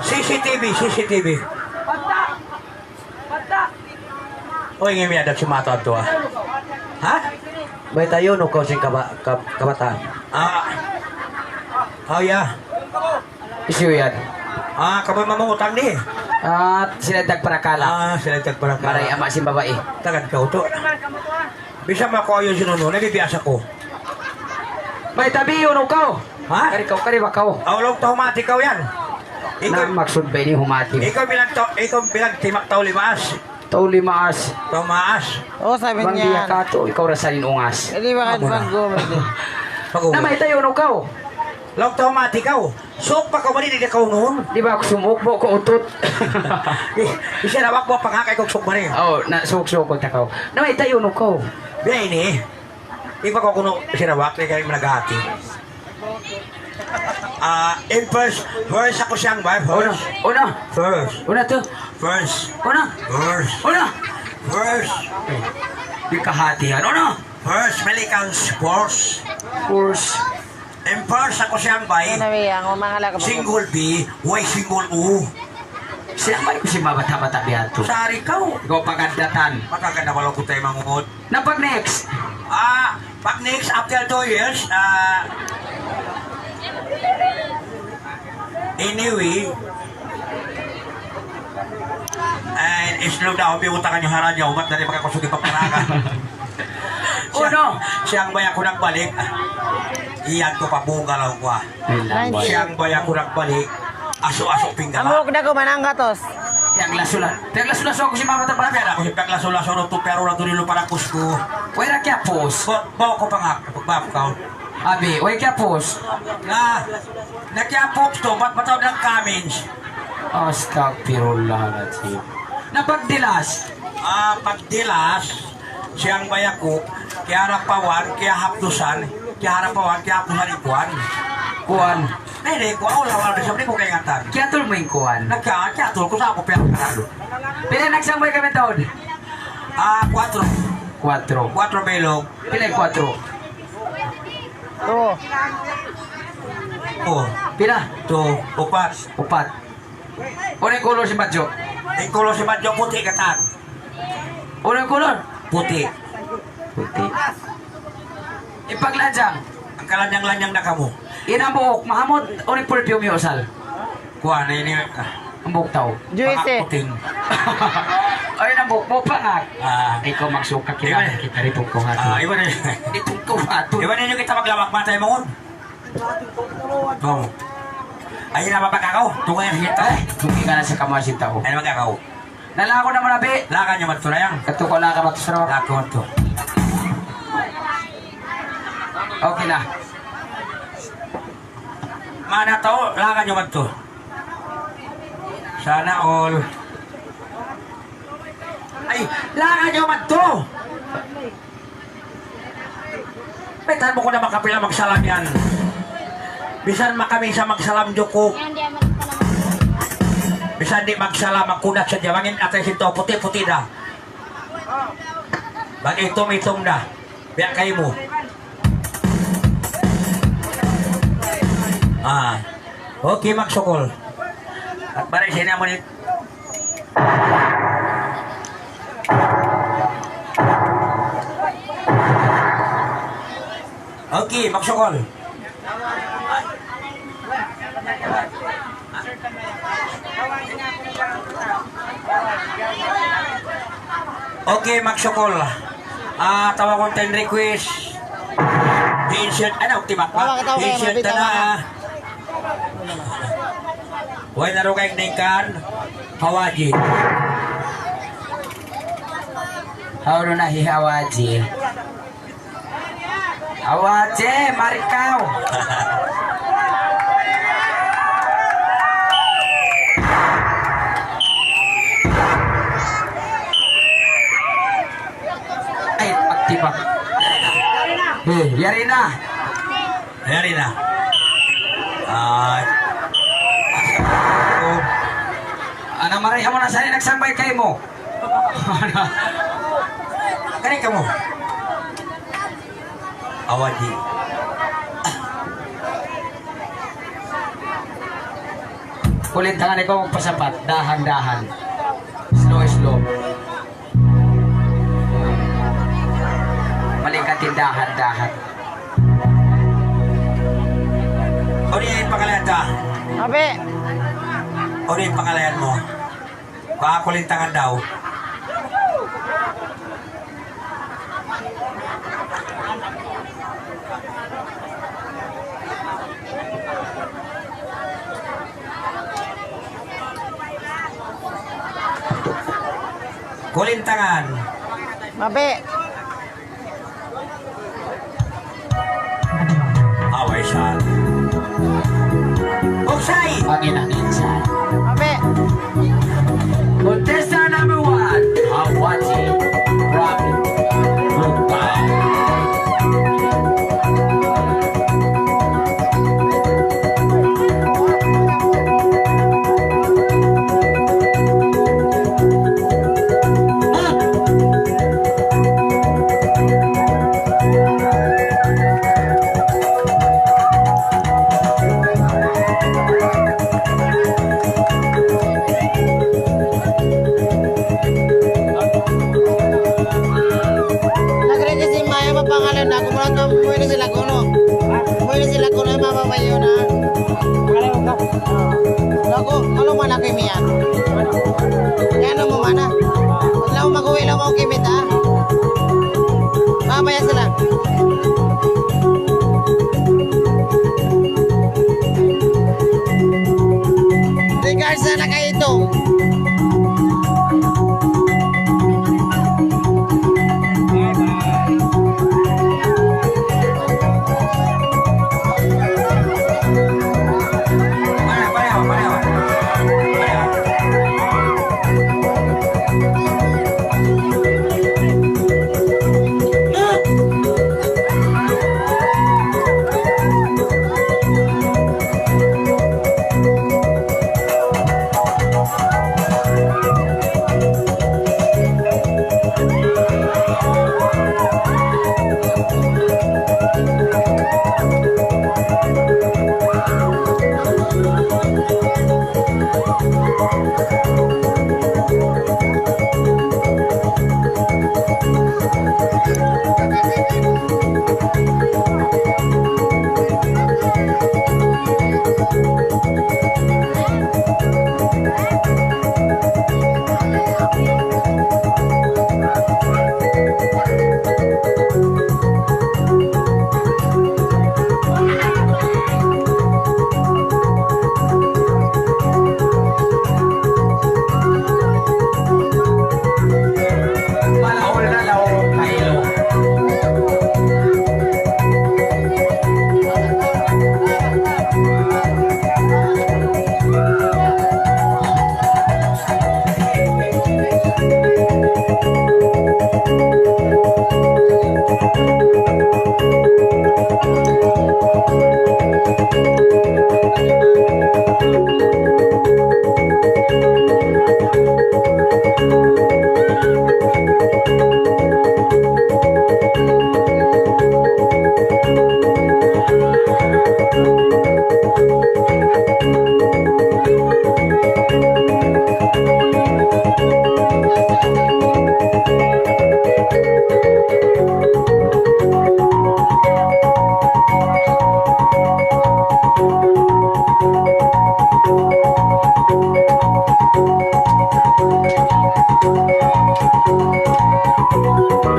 C C T V, C C T V. Uy, ngimi ada sumata adtu, ah. Ha? Mayta' yun, ukaw sin kaba-, kab-, kabataan. Ah. Oh, yeah. Hisiyu yan? Ah, kamu mamangutang di. Ah, sila tagparakala'. Ah, sila tagparakala'. Maray ama' sin babai. Tagad kaw tu. Bisan makuha yun sin unu, nabibiasa ku. Mayta' biya' unu kaw? Ha? Kari kaw, kari ba kaw? Aw, laung ta humati kaw yan. Ikaw, na, maksud ba ini humati? Ikaw bilang tau, ikaw bilang timak tau limaas. Tau limaas. Tau maas. Oh, sabi niya. Bang diya ka tu, ikaw ra sa in ungas. Hindi ba? Amo na. Pag-uwi. Na may tayo, no, kaw? Laung tau mati kaw. Suuk pa kaw mari, di' kaw nuun. Di' ba aku sumuuk, bu' ku utut. Di', di' siya na wak, bu' pangakay kaw suuk mari. Oh, na suuk-suuk ku ta kaw. Na may tayo, no, kaw? Biya' ini. Iba ko kunu' siya na wak, di' kayo managati. Ah, in first, first aku siyang bay, first. Una, una. First. Una to. First. Una. First. Una. First. Eh, di' kahatihan. Una. First, Pelican Sports. Sports. Empire sa Kusyang Bay. Ano, Mia? Ang umahala ka ba? Single B, way single O. Siya ba yung si mabata-bata biya' to? Sari ka, oh. Ikaw pagandatan. Makaganda wala ko tayo mangungod. Na pag next? Ah, pag next, after two years, ah, anyway, and slow down, may utang nyo hara niya, umat na rin makakusog yung pagparakan. Oh, no. Siyang bay aku nagbalik. Iyan ko pa bunga lang ko, ah. Ay, lang, boy. Siyang bay aku nagbalik. Aso-aso pinggan. Amok na ko, manang gatos. Yang lasula. Yang lasula, so aku si mama tapos. Kaya ako si paglasula-sula to, pero lang tuloy para kusku. Wala kaya pos. Ba-, bawa ko pa nga, pagbab ka. Abi, way kaya pos. Na, na kaya pos to, ba't mataw ng kamins? Astagfirullahaladzim. Na pagdilas. Ah, pagdilas, siyang bay aku, kiyarapawan, kiyahapdusan, kiyarapawan, kiyahapdusan ikuan. Kuan. Nene, kuan, wala, wala, di' sabri ku kaingatan. Kiyatul mu in kuan. Nagka, kiyatul ku sa aku, piyakakalo. Pila nagsambay kami taud? Ah, kuwatro. Kuwatro. Kuwatro bilog. Pila in kuwatro? Two. Oh. Pila? Two. Upat. Upat. Unu in kulur sin badju'? In kulur sin badju' puti' katan. Unu in kulur? Puti'. Puti'. In paglanjang? Ang kalanjang-lanjang na kamu. In hambuuk, mahamut, unu in perfume mu usal? Kuwan, ini, ah. Hambuuk tau. Juice. Pangak puting. Ay, in hambuuk mu, pangak. Ah. Ikaw magsuka, kita, iwan, kita ri tungku hatu. Ah, iwan. Di tungku hatu. Iwan ninyo kita maglawak mata, imangun. Oh. Ay, na, mapagkakaw. Tunga yan, kita. Ay, tunga ka na sa kamay sin tau. Ay, na, magkakaw. Nalago na muna, bi. Lakan nyo madtu na yan. Katu ko lakan madtu, sir. Lakan madtu. Okay na. Mana tau, lakan nyo madtu. Sana all. Ay, lakan nyo madtu. Bitan mu ku na makapila magsalam yan. Bisan makami sa magsalam, juku. Bisan di' magsalam, magkunat sadja. Mangin atay sin tau, puti'-puti' da. Mag-itum-itum da. Biya' kaymu. Ah. Okay, magsukul. At balik sini mo ni Okay, magsukul. Okay, magsukul. Ah, tawagun ta in request. Insert, ano, timak ba? Tawag, tawag, insert mabit, na tawag. Way na ro kayong ningkan, Hawaji. Hawnu na hi Hawaji? Hawaji, mari kaw. Ay, pagtibak. Eh, yari na. Yari na. Ay. Ana, mari, amu na sa nagsambay kaymu. Kani kamu? Awaji. Kulintangan ikaw magpasapat. Dahan-dahan. Slow, slow. Balikan dahan-dahan. Unu in pangalayan ta? Abi. Unu in pangalayan mu? Baka kulintangan daw. Kulintangan. Mabi. Ayun na. Lagu, maluman aku imiyan. Yan ang mumana. Law maguwi, law mau kimita. Mamaya sila. Regards na nakaitong.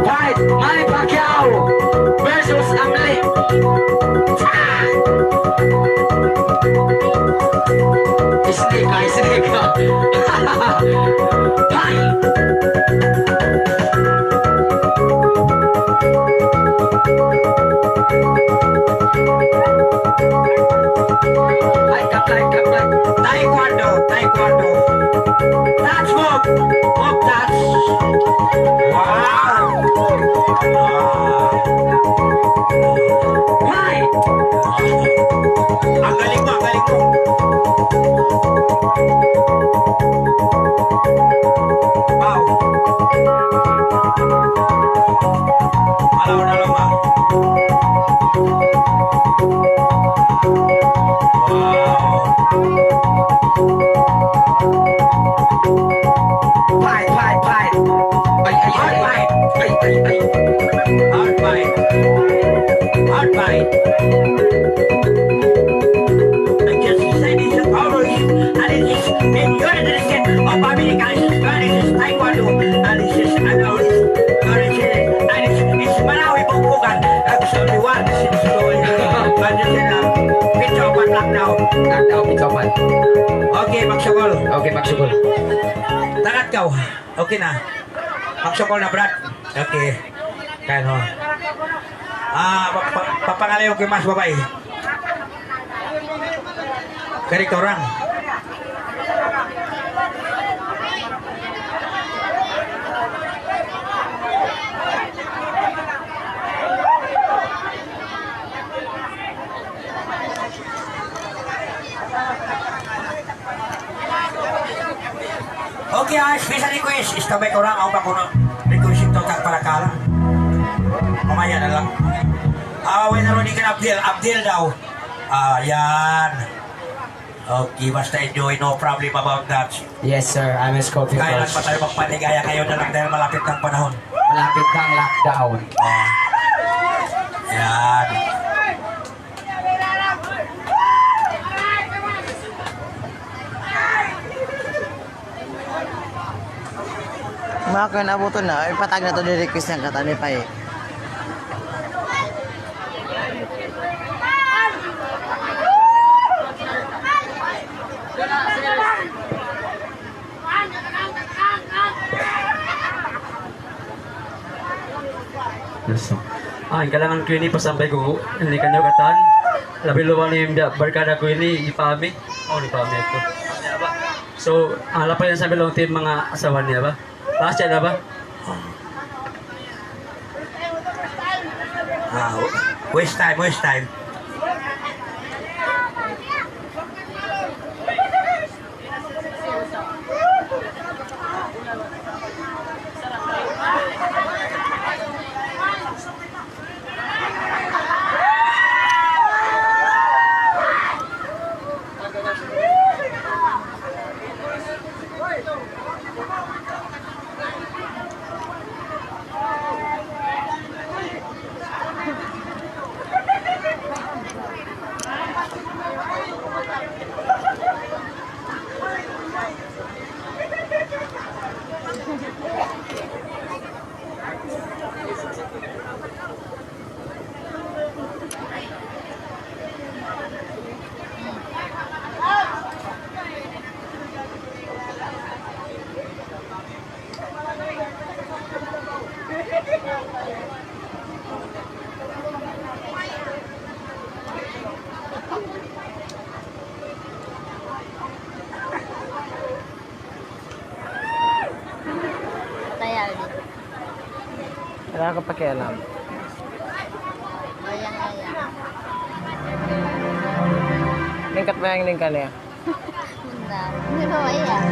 Fight Manny Pacquiao versus Amli. Snake ka, snake ka. Fight! Ay, kaplay, kaplay. Taekwondo, taekwondo. Touch move. Move touch. Wow. Ah. Ay. Ang galing mo, ang galing mo. Wow. Alaw na lang, ah. Wow. Fight, fight, fight. Ay, ay, ay, ay. Hard fight. Ay, ay, ay. Hard fight. Hard fight. Because he said he's a power, and it is in your direction of America, this is very, this is Taekwondo, and this is, I know, this is very serious, and it's, it's Marawi Bukbukan, and so the one is in Sulu, and this is, uh, pizza open lockdown. Lockdown, pizza open. Okay, magsukul. Okay, magsukul. Tagat kaw. Okay na. Magsukul na, Brad. Okay. Kaya no. Ah, pa, pa, papangalayo ko mas babai. Kari ka orang. Okay, ah, special request. Istabay ko lang, ako pa kuno. Request ito, tag parakala. Mamaya na lang. Ah, wala na rin kan Abdel. Abdel daw. Ah, yan. Okay, basta enjoy, no problem about that. Yes, sir. I'm a Scorpio. Kailan pa tayo magpaligaya? Ngayon na lang dahil malapit ng panahon. Malapit ng lockdown. Ah. Yan. Aku na buto na, ipatag na to di request yang kata ni Pai. Yes, sir. Ah, in kalangan ku ini pasampay ku, ini kaniyu katan, labi luwal ni biya' barkada ku ini, hi Pami. Oh, hi Pami itu. So, ah, lapay na sampay laung ti manga asawa niya ba? Last year na ba? Ah, waste time, waste time. Patay, Aldi. Wala' aku pakialam. Bayang, bayang. Lingkat bayang, lingkat niya. Bunda, hindi ba bayang?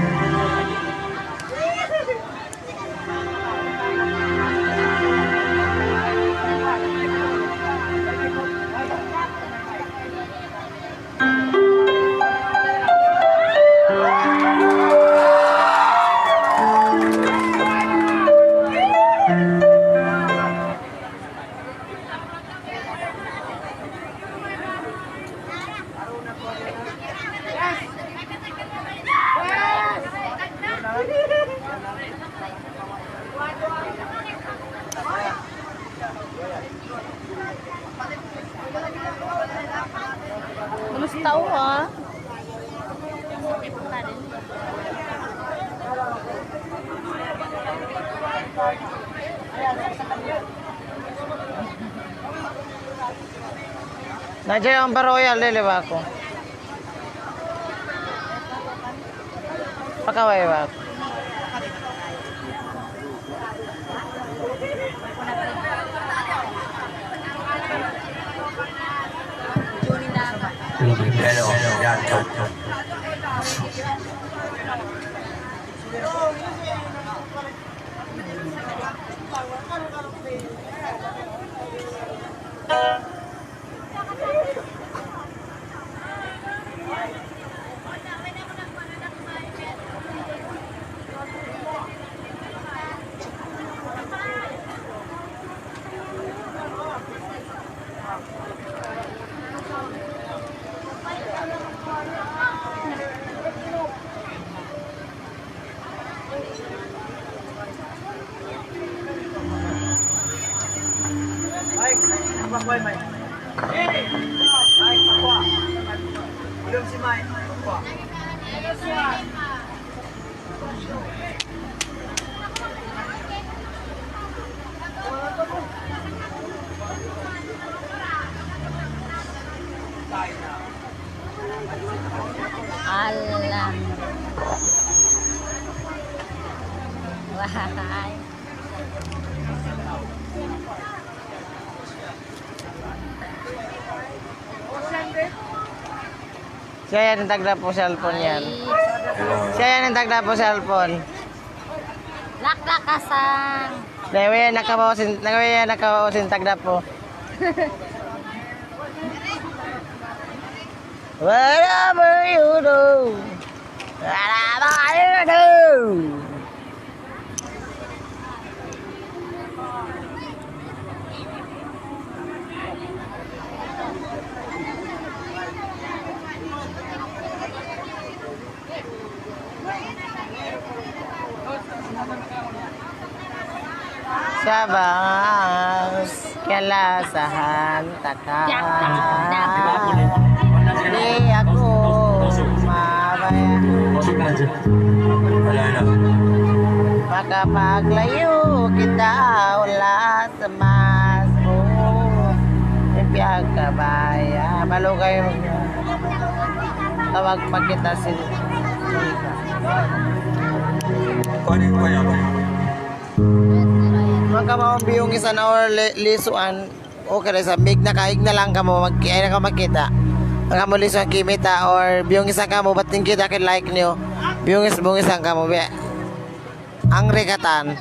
Gusto ko, ah. Na dyan ang baroyal, lele ba ako? Pakaway ba ako? Hello. Yan. Mike, pakuha, Mike. Mike, pakuha. Belum si Mike, pakuha. Alam. Wahai. Siya yan in tagdapu cellphone yan. Ay. Siya yan in tagdapu cellphone. Laklak kasang. Nagwaya nakabawa sin, nagwaya nakabawa sin tagdapu. Whatever you do, whatever you do. Kabas, kalasahan ta ka. Di' aku mabaya'. Makapaglayu kita ulas mas mo. Di' piyagkabaya'. Malugay. Tawag pa kita sin. Maka mau biyungisan or li-, lisuan. Okay, sa mig na kaig na lang kamu, mag-, ay na kamu magkita'. Ang kamu lisuan kimita' or biyungisan kamu, bat in kita' kay like niyu. Biyungis-bungisan kamu, be. Ang rekatan.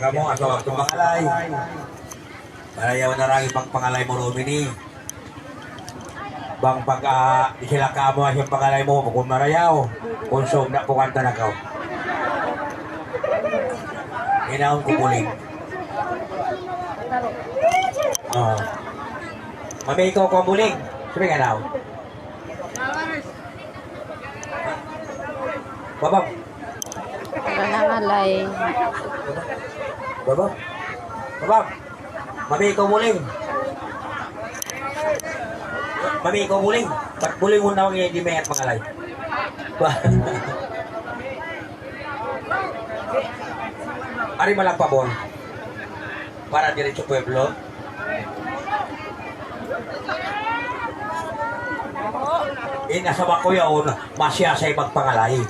Kamu, asa waktu mangalay. Marayaw na lagi' pagpangalay mu, Romini. Bang pagka, ah, isila kamu, asa pangalay mu, bukun marayaw. Kunsum na pukan ta na kaw. Inaon ku buling. Ah. Mami, ikaw ku buling. Sabi ka na. Babam. Wala' na ngalay. Babam. Babam. Mami, ikaw buling. Mami, ikaw buling. Bat buling mu na, di' mayat mangalay. Ari malapabon. Para diretso pueblo. In asa ba kuya, un, masi-asa in magpangalay.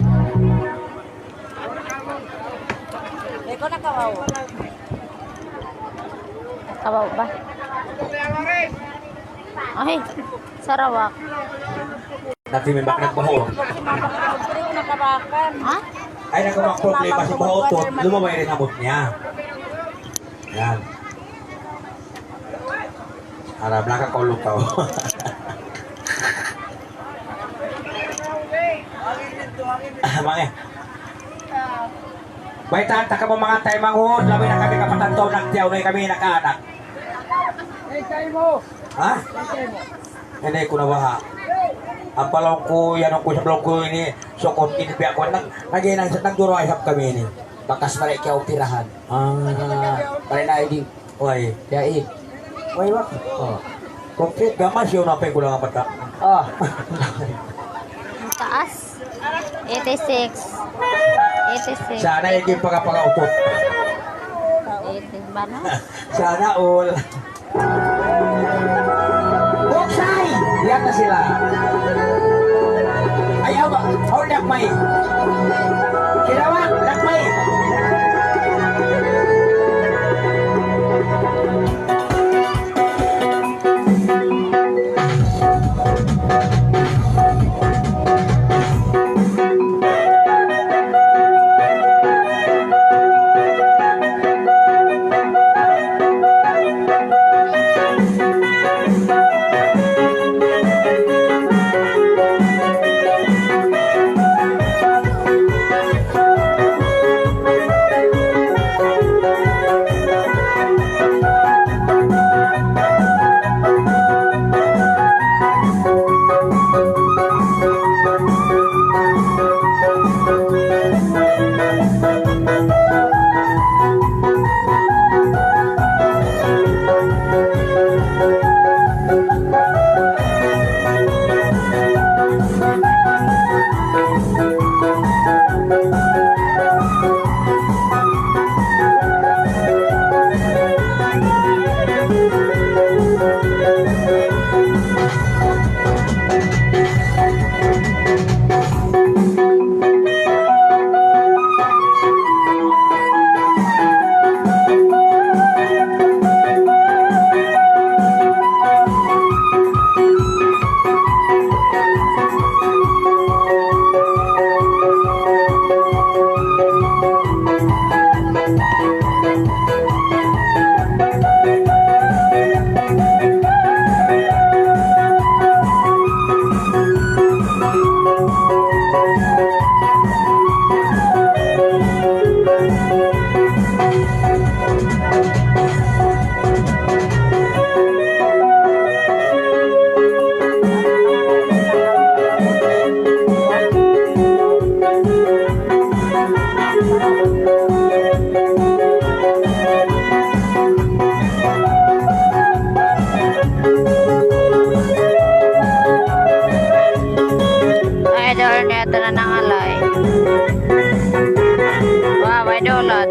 Ikaw nakawaw. Nakawaw ba? Ay, Sarawak. Dati may bak nagbaho. Ha? Ay, nagkabak problema sa baho to. Lumabay rin abot niya. Yan. Alam, nakakaulog ka. Mangga. Baytaan ta kamu manga taymanghud, labi na kami kapatan tau nagtiyaw na kami nakaanak. Ha? Ini ku na baha'. Ampa laung ku, yan ku sa' laung ku ini, sukut ini biya' ku nag-, nag-, nag-, nagduro isab kami ini. Bakas mari kiyaupirahan. Ah, pare na ini. Way. Ya, eh. Way, wak. Oh. Complete gamas yun ang pagkulang ang bata. Ah. Ang taas. Eighty-six. Eighty-six. Sana hindi pagkapakaupot. Eighty ba na? Sana all. Buksay! Yan na sila. Ayaw ba? Oh, dakmay. Kinawa, dakmay. Idol niya, ito na nangalay. Wow, idol, ah.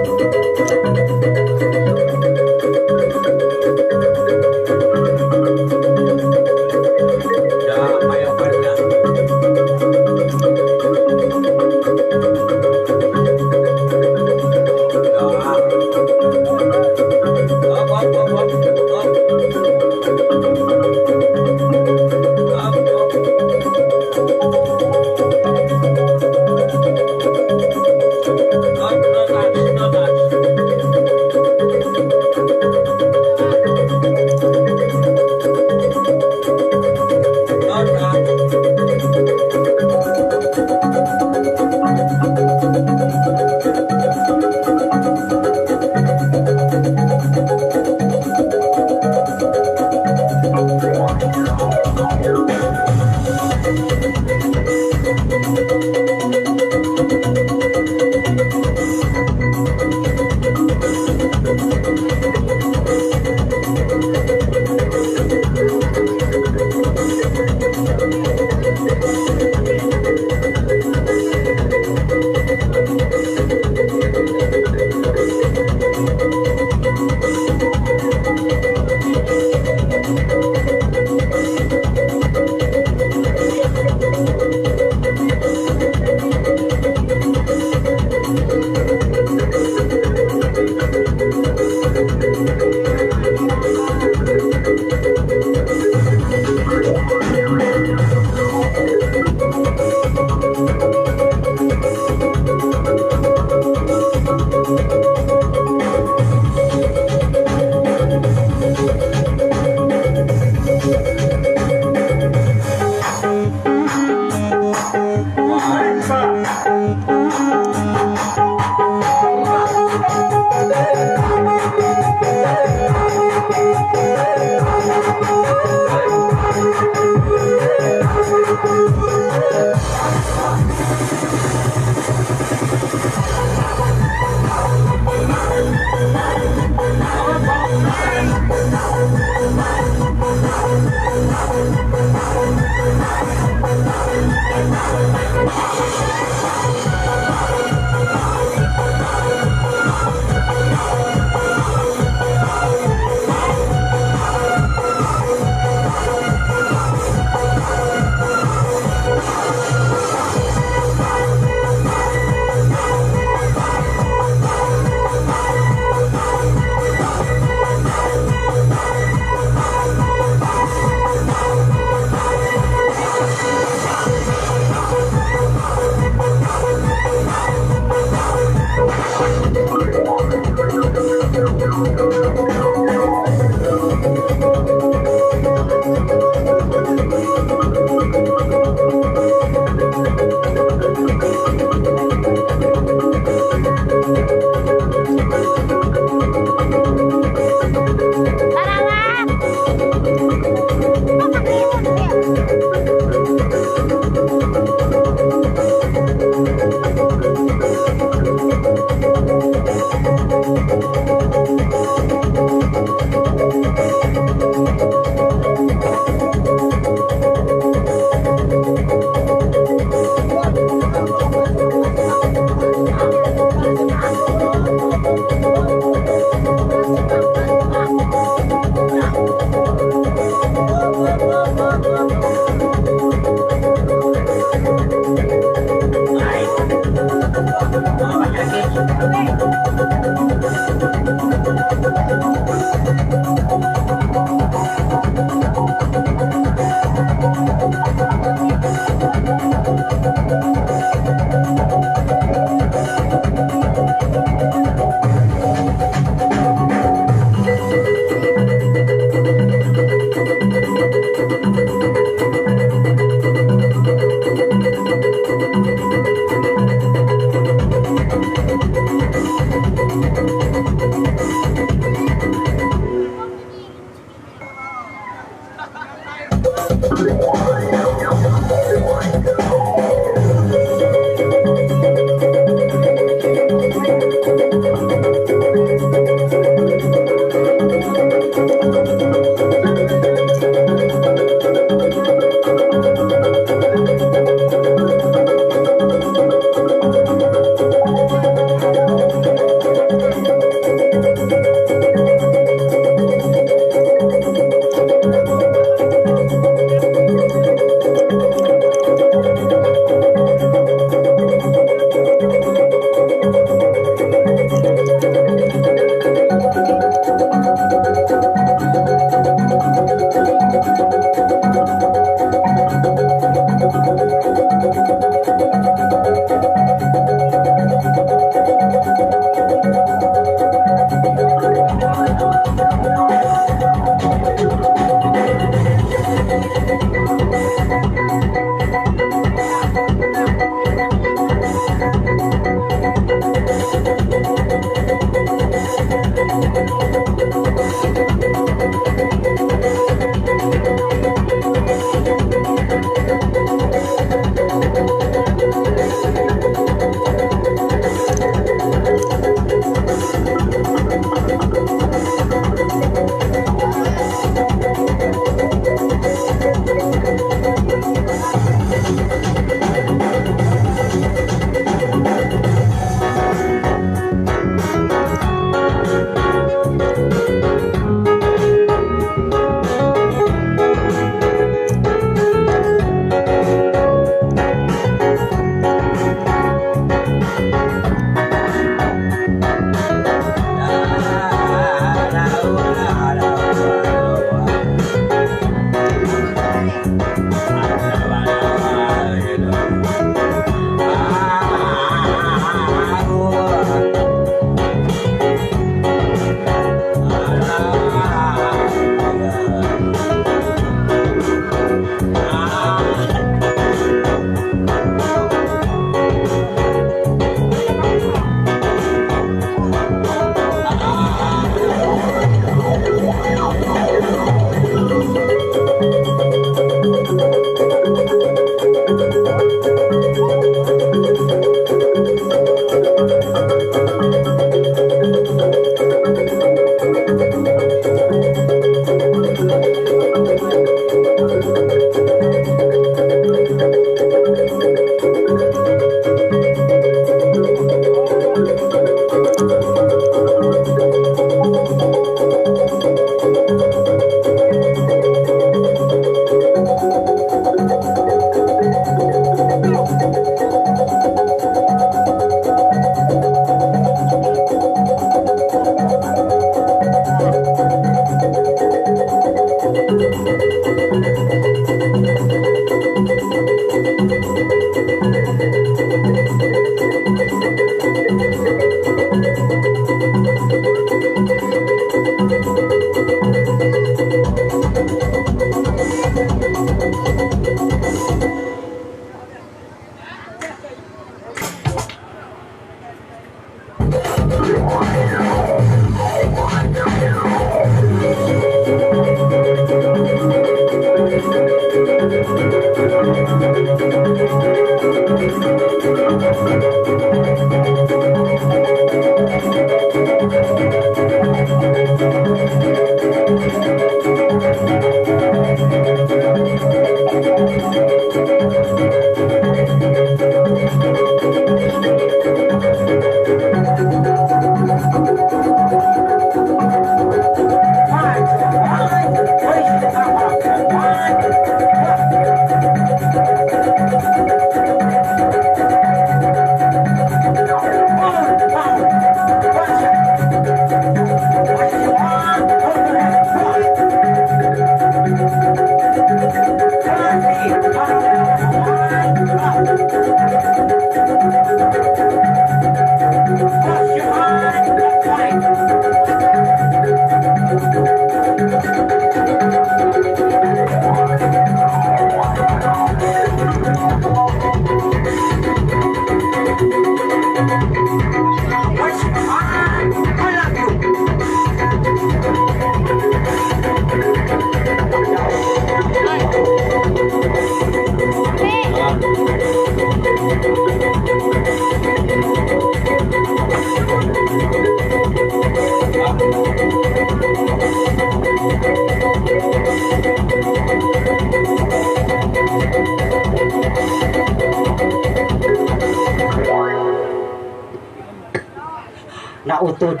Nautud.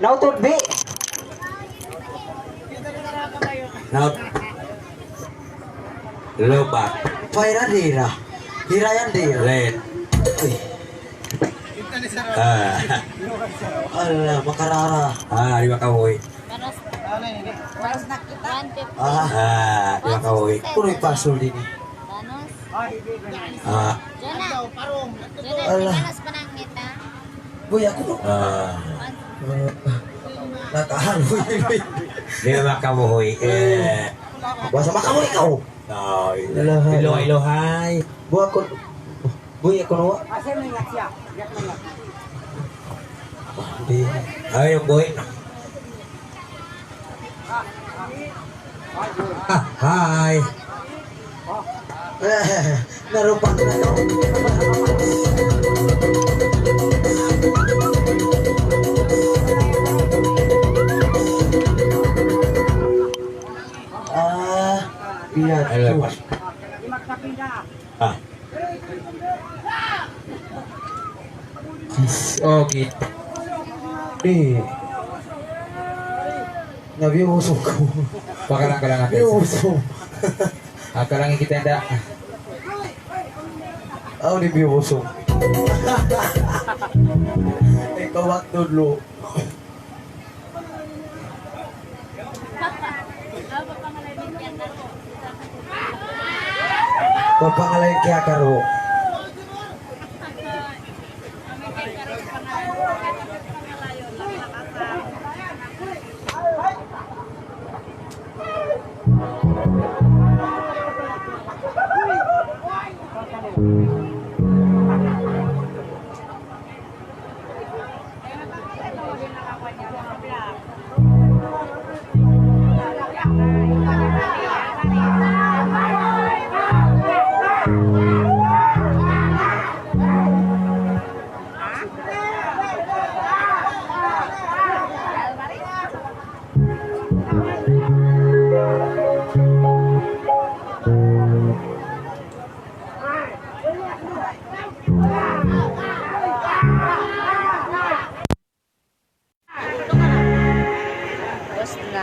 Nautud, bi. Naut. Lupa. Paira dira. Dira yan dira. Len. Uy. Ah. Allah, makarara. Ah, di ba kahoy? Ah. Ah, di ba kahoy? Kuno'y pasul din eh. Ah. Jonah. Jonah, Allah. Panas pa ng ngita. Boy, aku tu. Ah. Nakahal, boy. Di ba makamuhoy? Eh. Basta makamuhoy ka, oh. Ah, ilo. Ilo, ilo, hai. Boy, aku. Boy, aku nawa. Ayaw, boy. Ah, hi. Narupa na to. Ah, iya. Hello, tu. Pas. Ah. Sis, oh, gitu. Eh. Nabi usok. Pakalang-kalang natin. Nabi usok. Akalang kita nda. Aw, di biyo usok. Ikaw, waktu dulu. Papangalain kaya karo. Tapos na.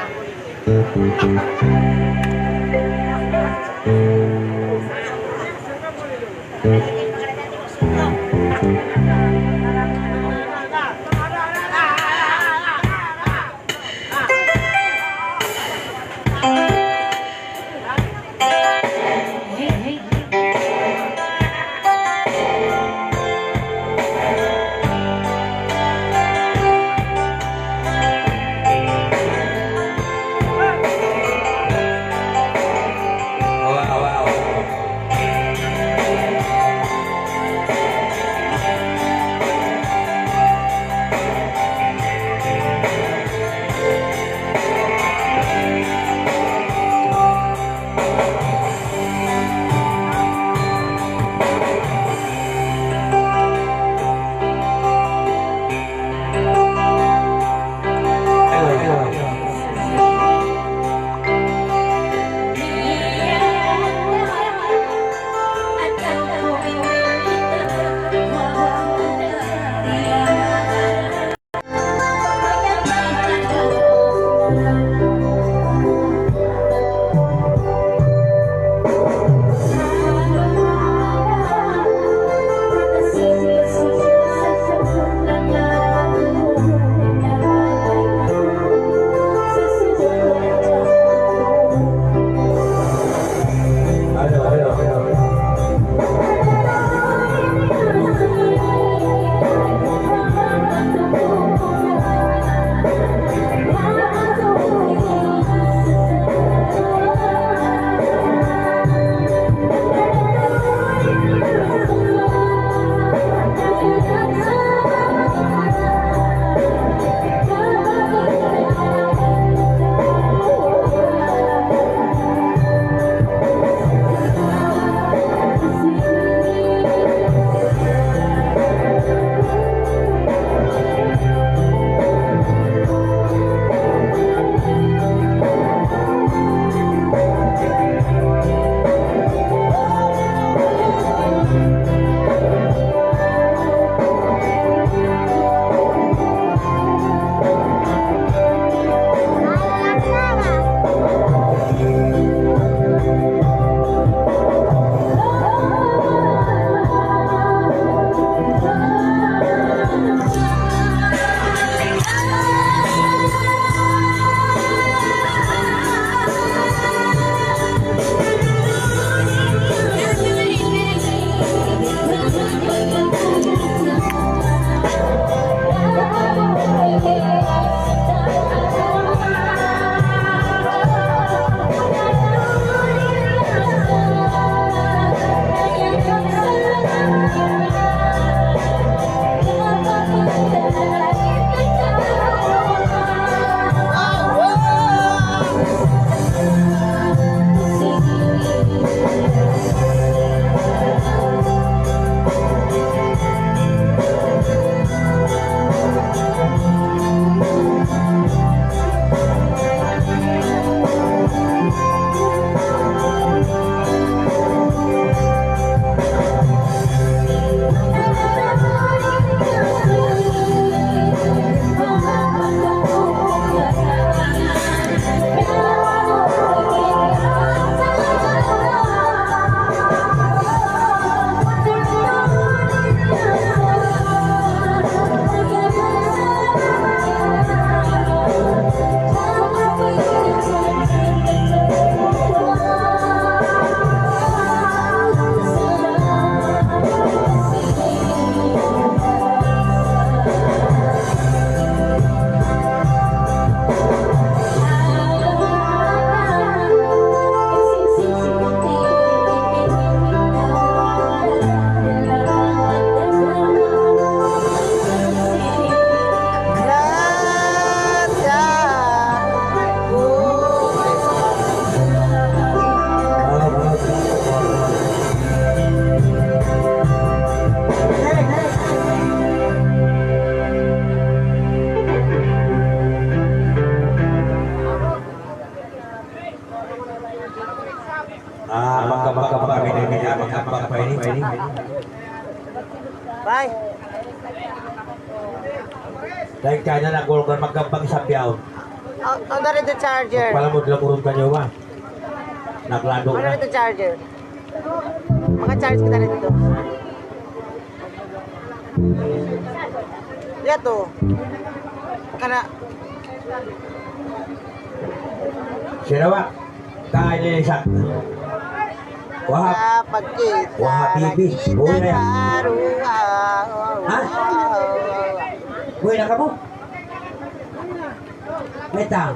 Bye. Dahil kaya na nag-organ, magkambang isang biyaon. Oh, oh, there is the charger. Palamod-lamurun kayo ba? Naglado na. There is the charger. Maka-charge kita dito. Yato. Kana. Sino ba? Kaya niya isa. Wahab. Pagkita. Wahab, bibi. Uwi na yan. Ha? Uwi na ka mo? Metang.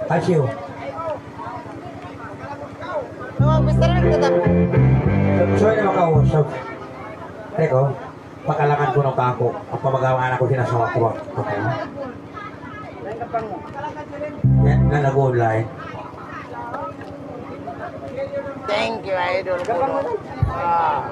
Asiw. Oh, mister, nagtatap. Suway na makausap. Teko, pakalangan ko nung kako. Ang pamagawa na ko, sinasawa ko. Yan, na nag-online. Thank you, idol. Ah.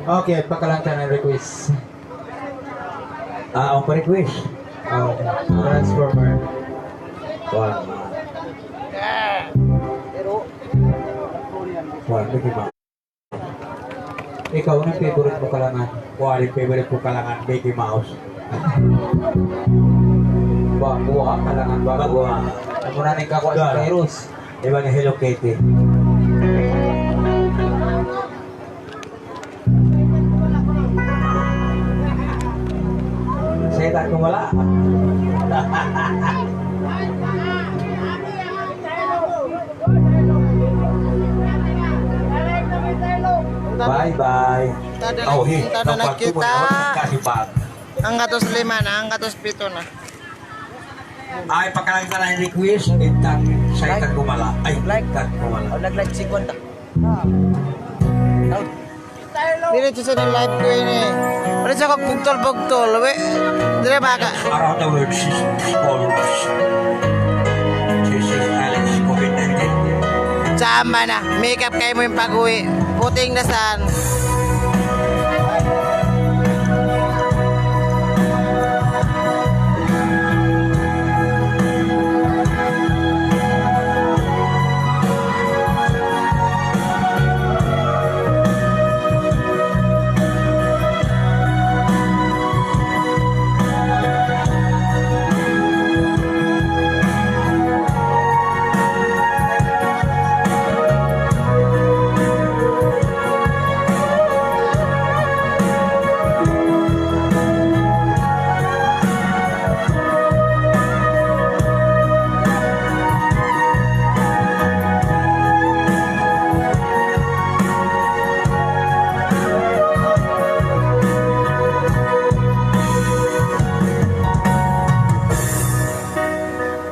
Okay, pakalantaran request. Ah, ang request. Oh, Transformer. Kuwan. Kuwan, Mickey Mouse. Ikaw, anong favorite mo kalangan? Kuwan, yung favorite ko kalangan, Mickey Mouse. Ba, kuwan, kalangan ba? Ba, kuwan. Ang muna ning kakuha sa virus. Iba nga Hello Kitty. Setan ko wala. Bye-bye. Tada na, oh, hey, tada na kita. Kasi ba? Hanggatus lima na, hanggatus pitu na. Ay, pakalang ka lang request, intang sa itang kumala. Ay, like. Itang kumala. O, nag-like singkwenta. Diretso sa live ko ini. Diretso ka pugtol-pugtol, we. Dire ba ka? Around the world, sis, all worlds. Sis, sis, Alex, COVID nineteen. Sama na. Makeup kayo mo yung pag-uwi. Puting na saan.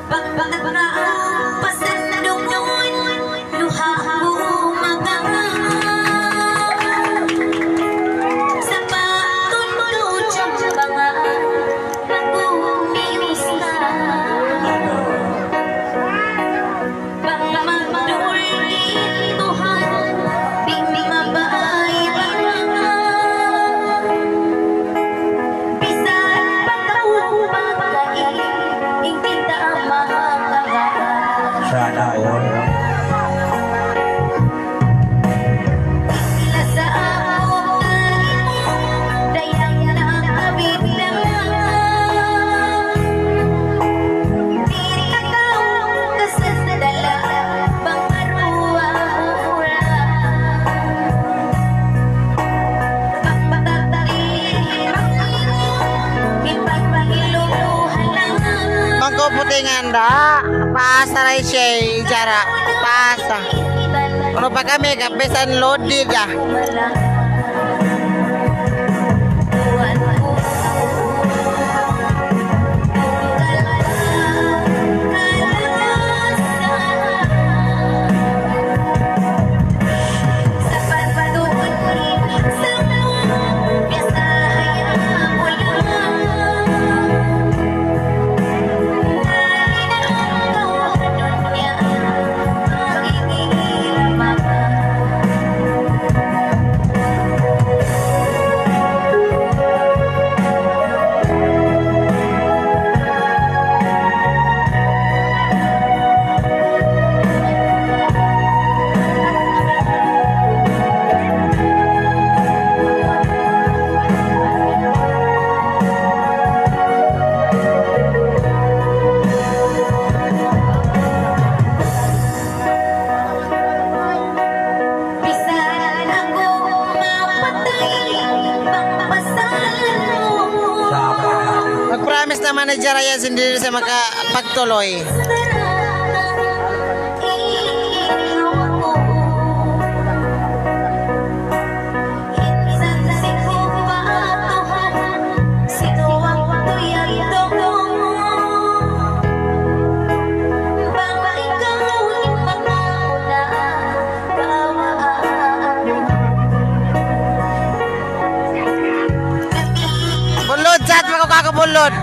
Pagpagpag pasandugun, luha ku maganga. Sapatun mu jambanga, pag-umius na. Bang magdul in Tuhan, di' mabayaan. Bisan pa kaw pagkain, in kita mahangahan. Sana all. Lasa aku tadi, dayang na kabit na. Di' ka kaw kasandala, bang maruwa ulan. Mangko putingan da, pasa ra siya, jara, pasa. Unu pa kami, kapisan lodi da. Mister Manager, ayaw sindiri sa makapagtuloy. Bulud, chat maku kaku bulud.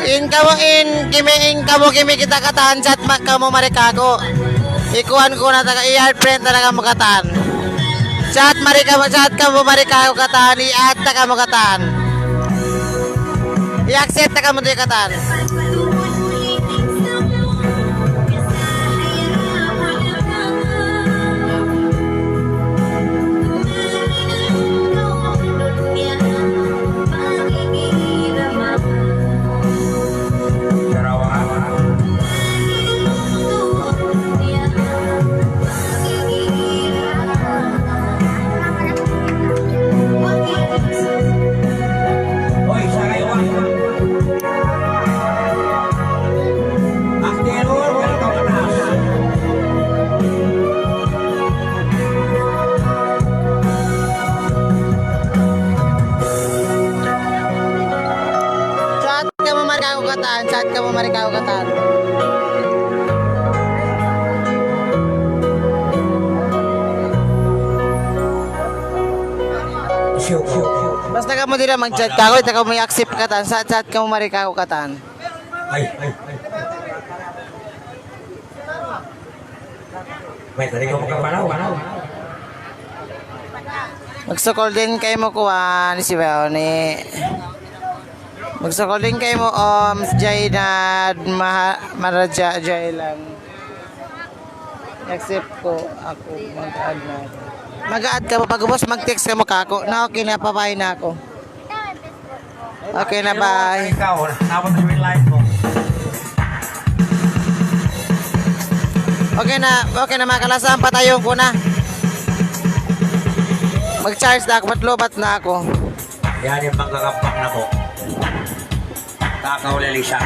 In kamu, in kimi, in kamu kimi kita katan, chat ma-, kamu mari kaku. Ikuan ku na taga, i-add friend na kamu katan. Chat mari kamu, chat kamu mari kaku katan, i-add ta kamu katan. I-accept ta kamu di katan. Chat kamu mari kaku katan, chat kamu mari kaku katan. Basta kamu di' na mag-chat kaku, di' kamu i-accept katan, sa chat kamu mari kaku katan. Ay, ay, ay. May tali ko makapanaw. Magsukul dayn kaymu kuwan, si Beo ni. Magsukul dayn kaymu, um, Jainad, Maha-, Maraja, Jailan. Accept ku, aku, mag-add na. Mag-add kamu, pag'ubus mag-text kamu kaku'. Na, okay na, pa-bye na aku. Okay na, bye. Ikaw, tapos yung live mo. Okay na, okay na, manga kalasa, patayun ku na. Mag-charge na aku, maglubat na aku. Yan in manga kampang namu'. Kakaulili siya.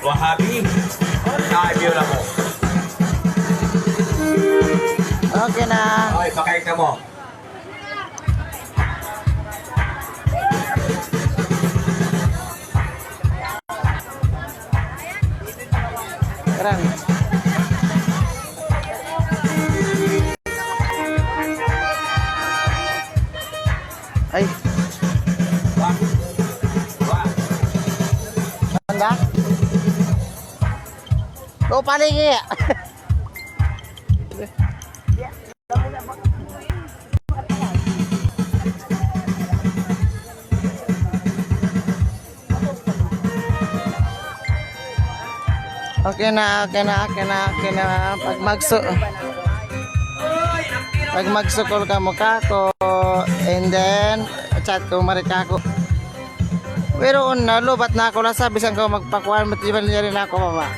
Wahabi, kaabiyo na mu. Okay na. Okay, pakain ka mu. Karang. Ay. Manda? Go, paligi. Okay na, okay na, okay na, okay na. Pag magsu-, pag magsukul kamu kaku', and then, chat kamu mari kaku'. Pero una, lubat na aku, lasa, bisan kaw magpakuan, ba't di' man yari na aku, baba?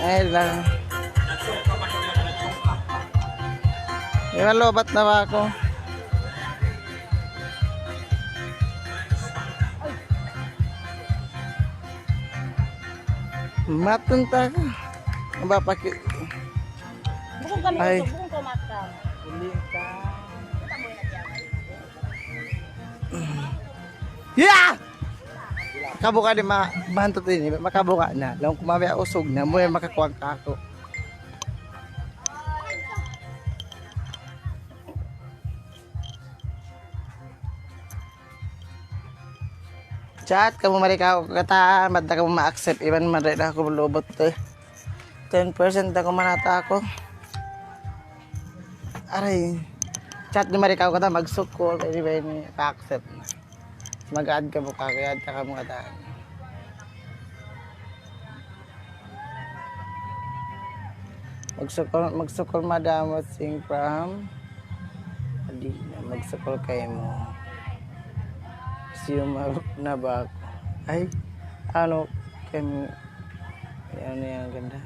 Ay, lang. Di' man lubat na ba aku? Matun ta ka. Bukun kami ay. Usog, bukun ko mata. Yeah! Kabuka di ma-, mahantut ini, makabuka na. Laung ku mabaya' usug na, muna makakuwang ka aku. Chat kamu mari kaw katan, ba't di' kamu ma-accept? Iban mari na aku lubut eh. Ten percent aku manata' aku. Aray. Chat di' mari kaw katan, magsukul, pwede ba ini? Pa-accept na. Mag-add kamu ka, kaya add ka kamu katan. Magsukul, magsukul madam, watching from. Di' na, magsukul kaymu. Siyuma na ba aku? Ay, anu, kaymu. Yan, yan, ganda.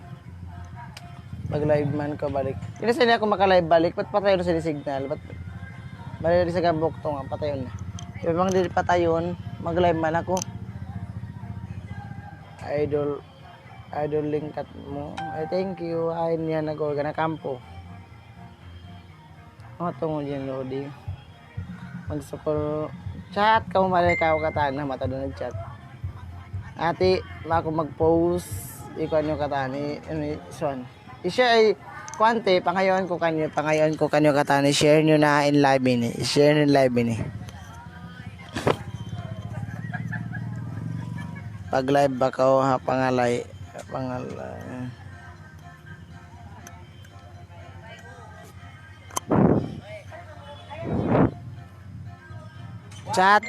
Mag-live man ka balik. Di' na sa ini aku maka-live balik. Ba't patay na sa ini signal? Ba't balik di' sa gabok to nga? Patay na. Di' ba bang di' patay yun? Mag-live man aku. Idol, idol lingkat mu. Ay, thank you. Ay, niya nag-organ na kampo. Mga tungod yan, Lodi. Magsukul. Chat kamu mari kaw katan, na mata doon nag-chat. Ati, ma aku mag-post. Ikaw nyo katan, i-, ano, i-, swan. I-share ay, kuwante, pangayon ku kanyo, pangayon ku kanyo katan, i-share nyo na in live ini. I-share nyo in live ini. Pag-live ba kaw ha pangalay, pangalay. Chat.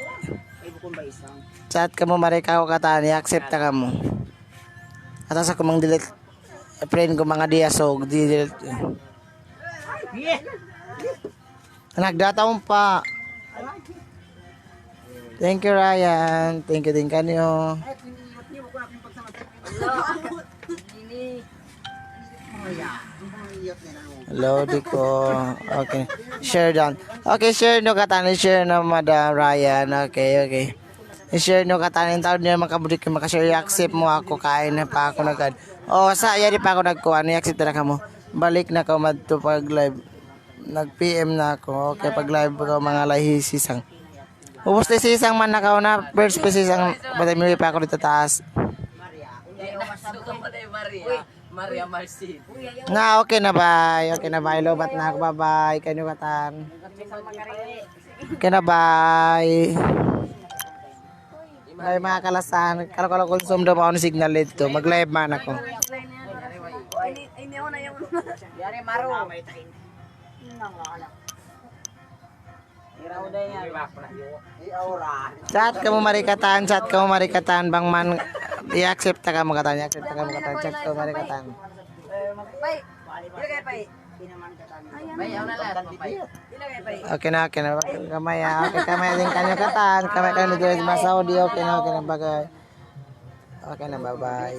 Chat kamu mari kaw katan, i-accept ta kamu. Atas aku mang delete friend ku manga diya so, di-delete. Nagdataon pa. Thank you, Ryan. Thank you din kanyo. Hello, di ko. Okay. Share done. Okay, share nyo katan, share na Madam Ryan. Okay, okay. I-share nyo katan in taon niya makabudik, maka-share, i-accept mu aku, kain na pa aku nag-add. O, sa', yari pa aku nagkuhan, i-accept na kamu. Balik na kaw madtu pag-live. Nag-P M na aku. Okay, pag-live kaw manga lahi sisang. Ubus di sisang man na kaw na, first pa sisang, patay mu pa aku dito taas. Maria Marcin. Na, okay na, bye. Okay na, bye. Lobat na aku, bye-bye. Kanyo katan. Okay na, bye. Bye, manga kalasahan. Kalau, kalau kunsum daw maun signal dito. Mag-live man aku. Yari, Maru. Chat kamu mari katan, chat kamu mari katan, bang man i-accept ta kamu katan, i-accept ta kamu katan, chat kamu mari katan. Pai. Pai. Okay na, okay na. Kamay, ah. Okay, kamay din kanyo katan. Kamay kanyo dito sa Saudi. Okay na, okay na, bagay. Okay na, bye-bye.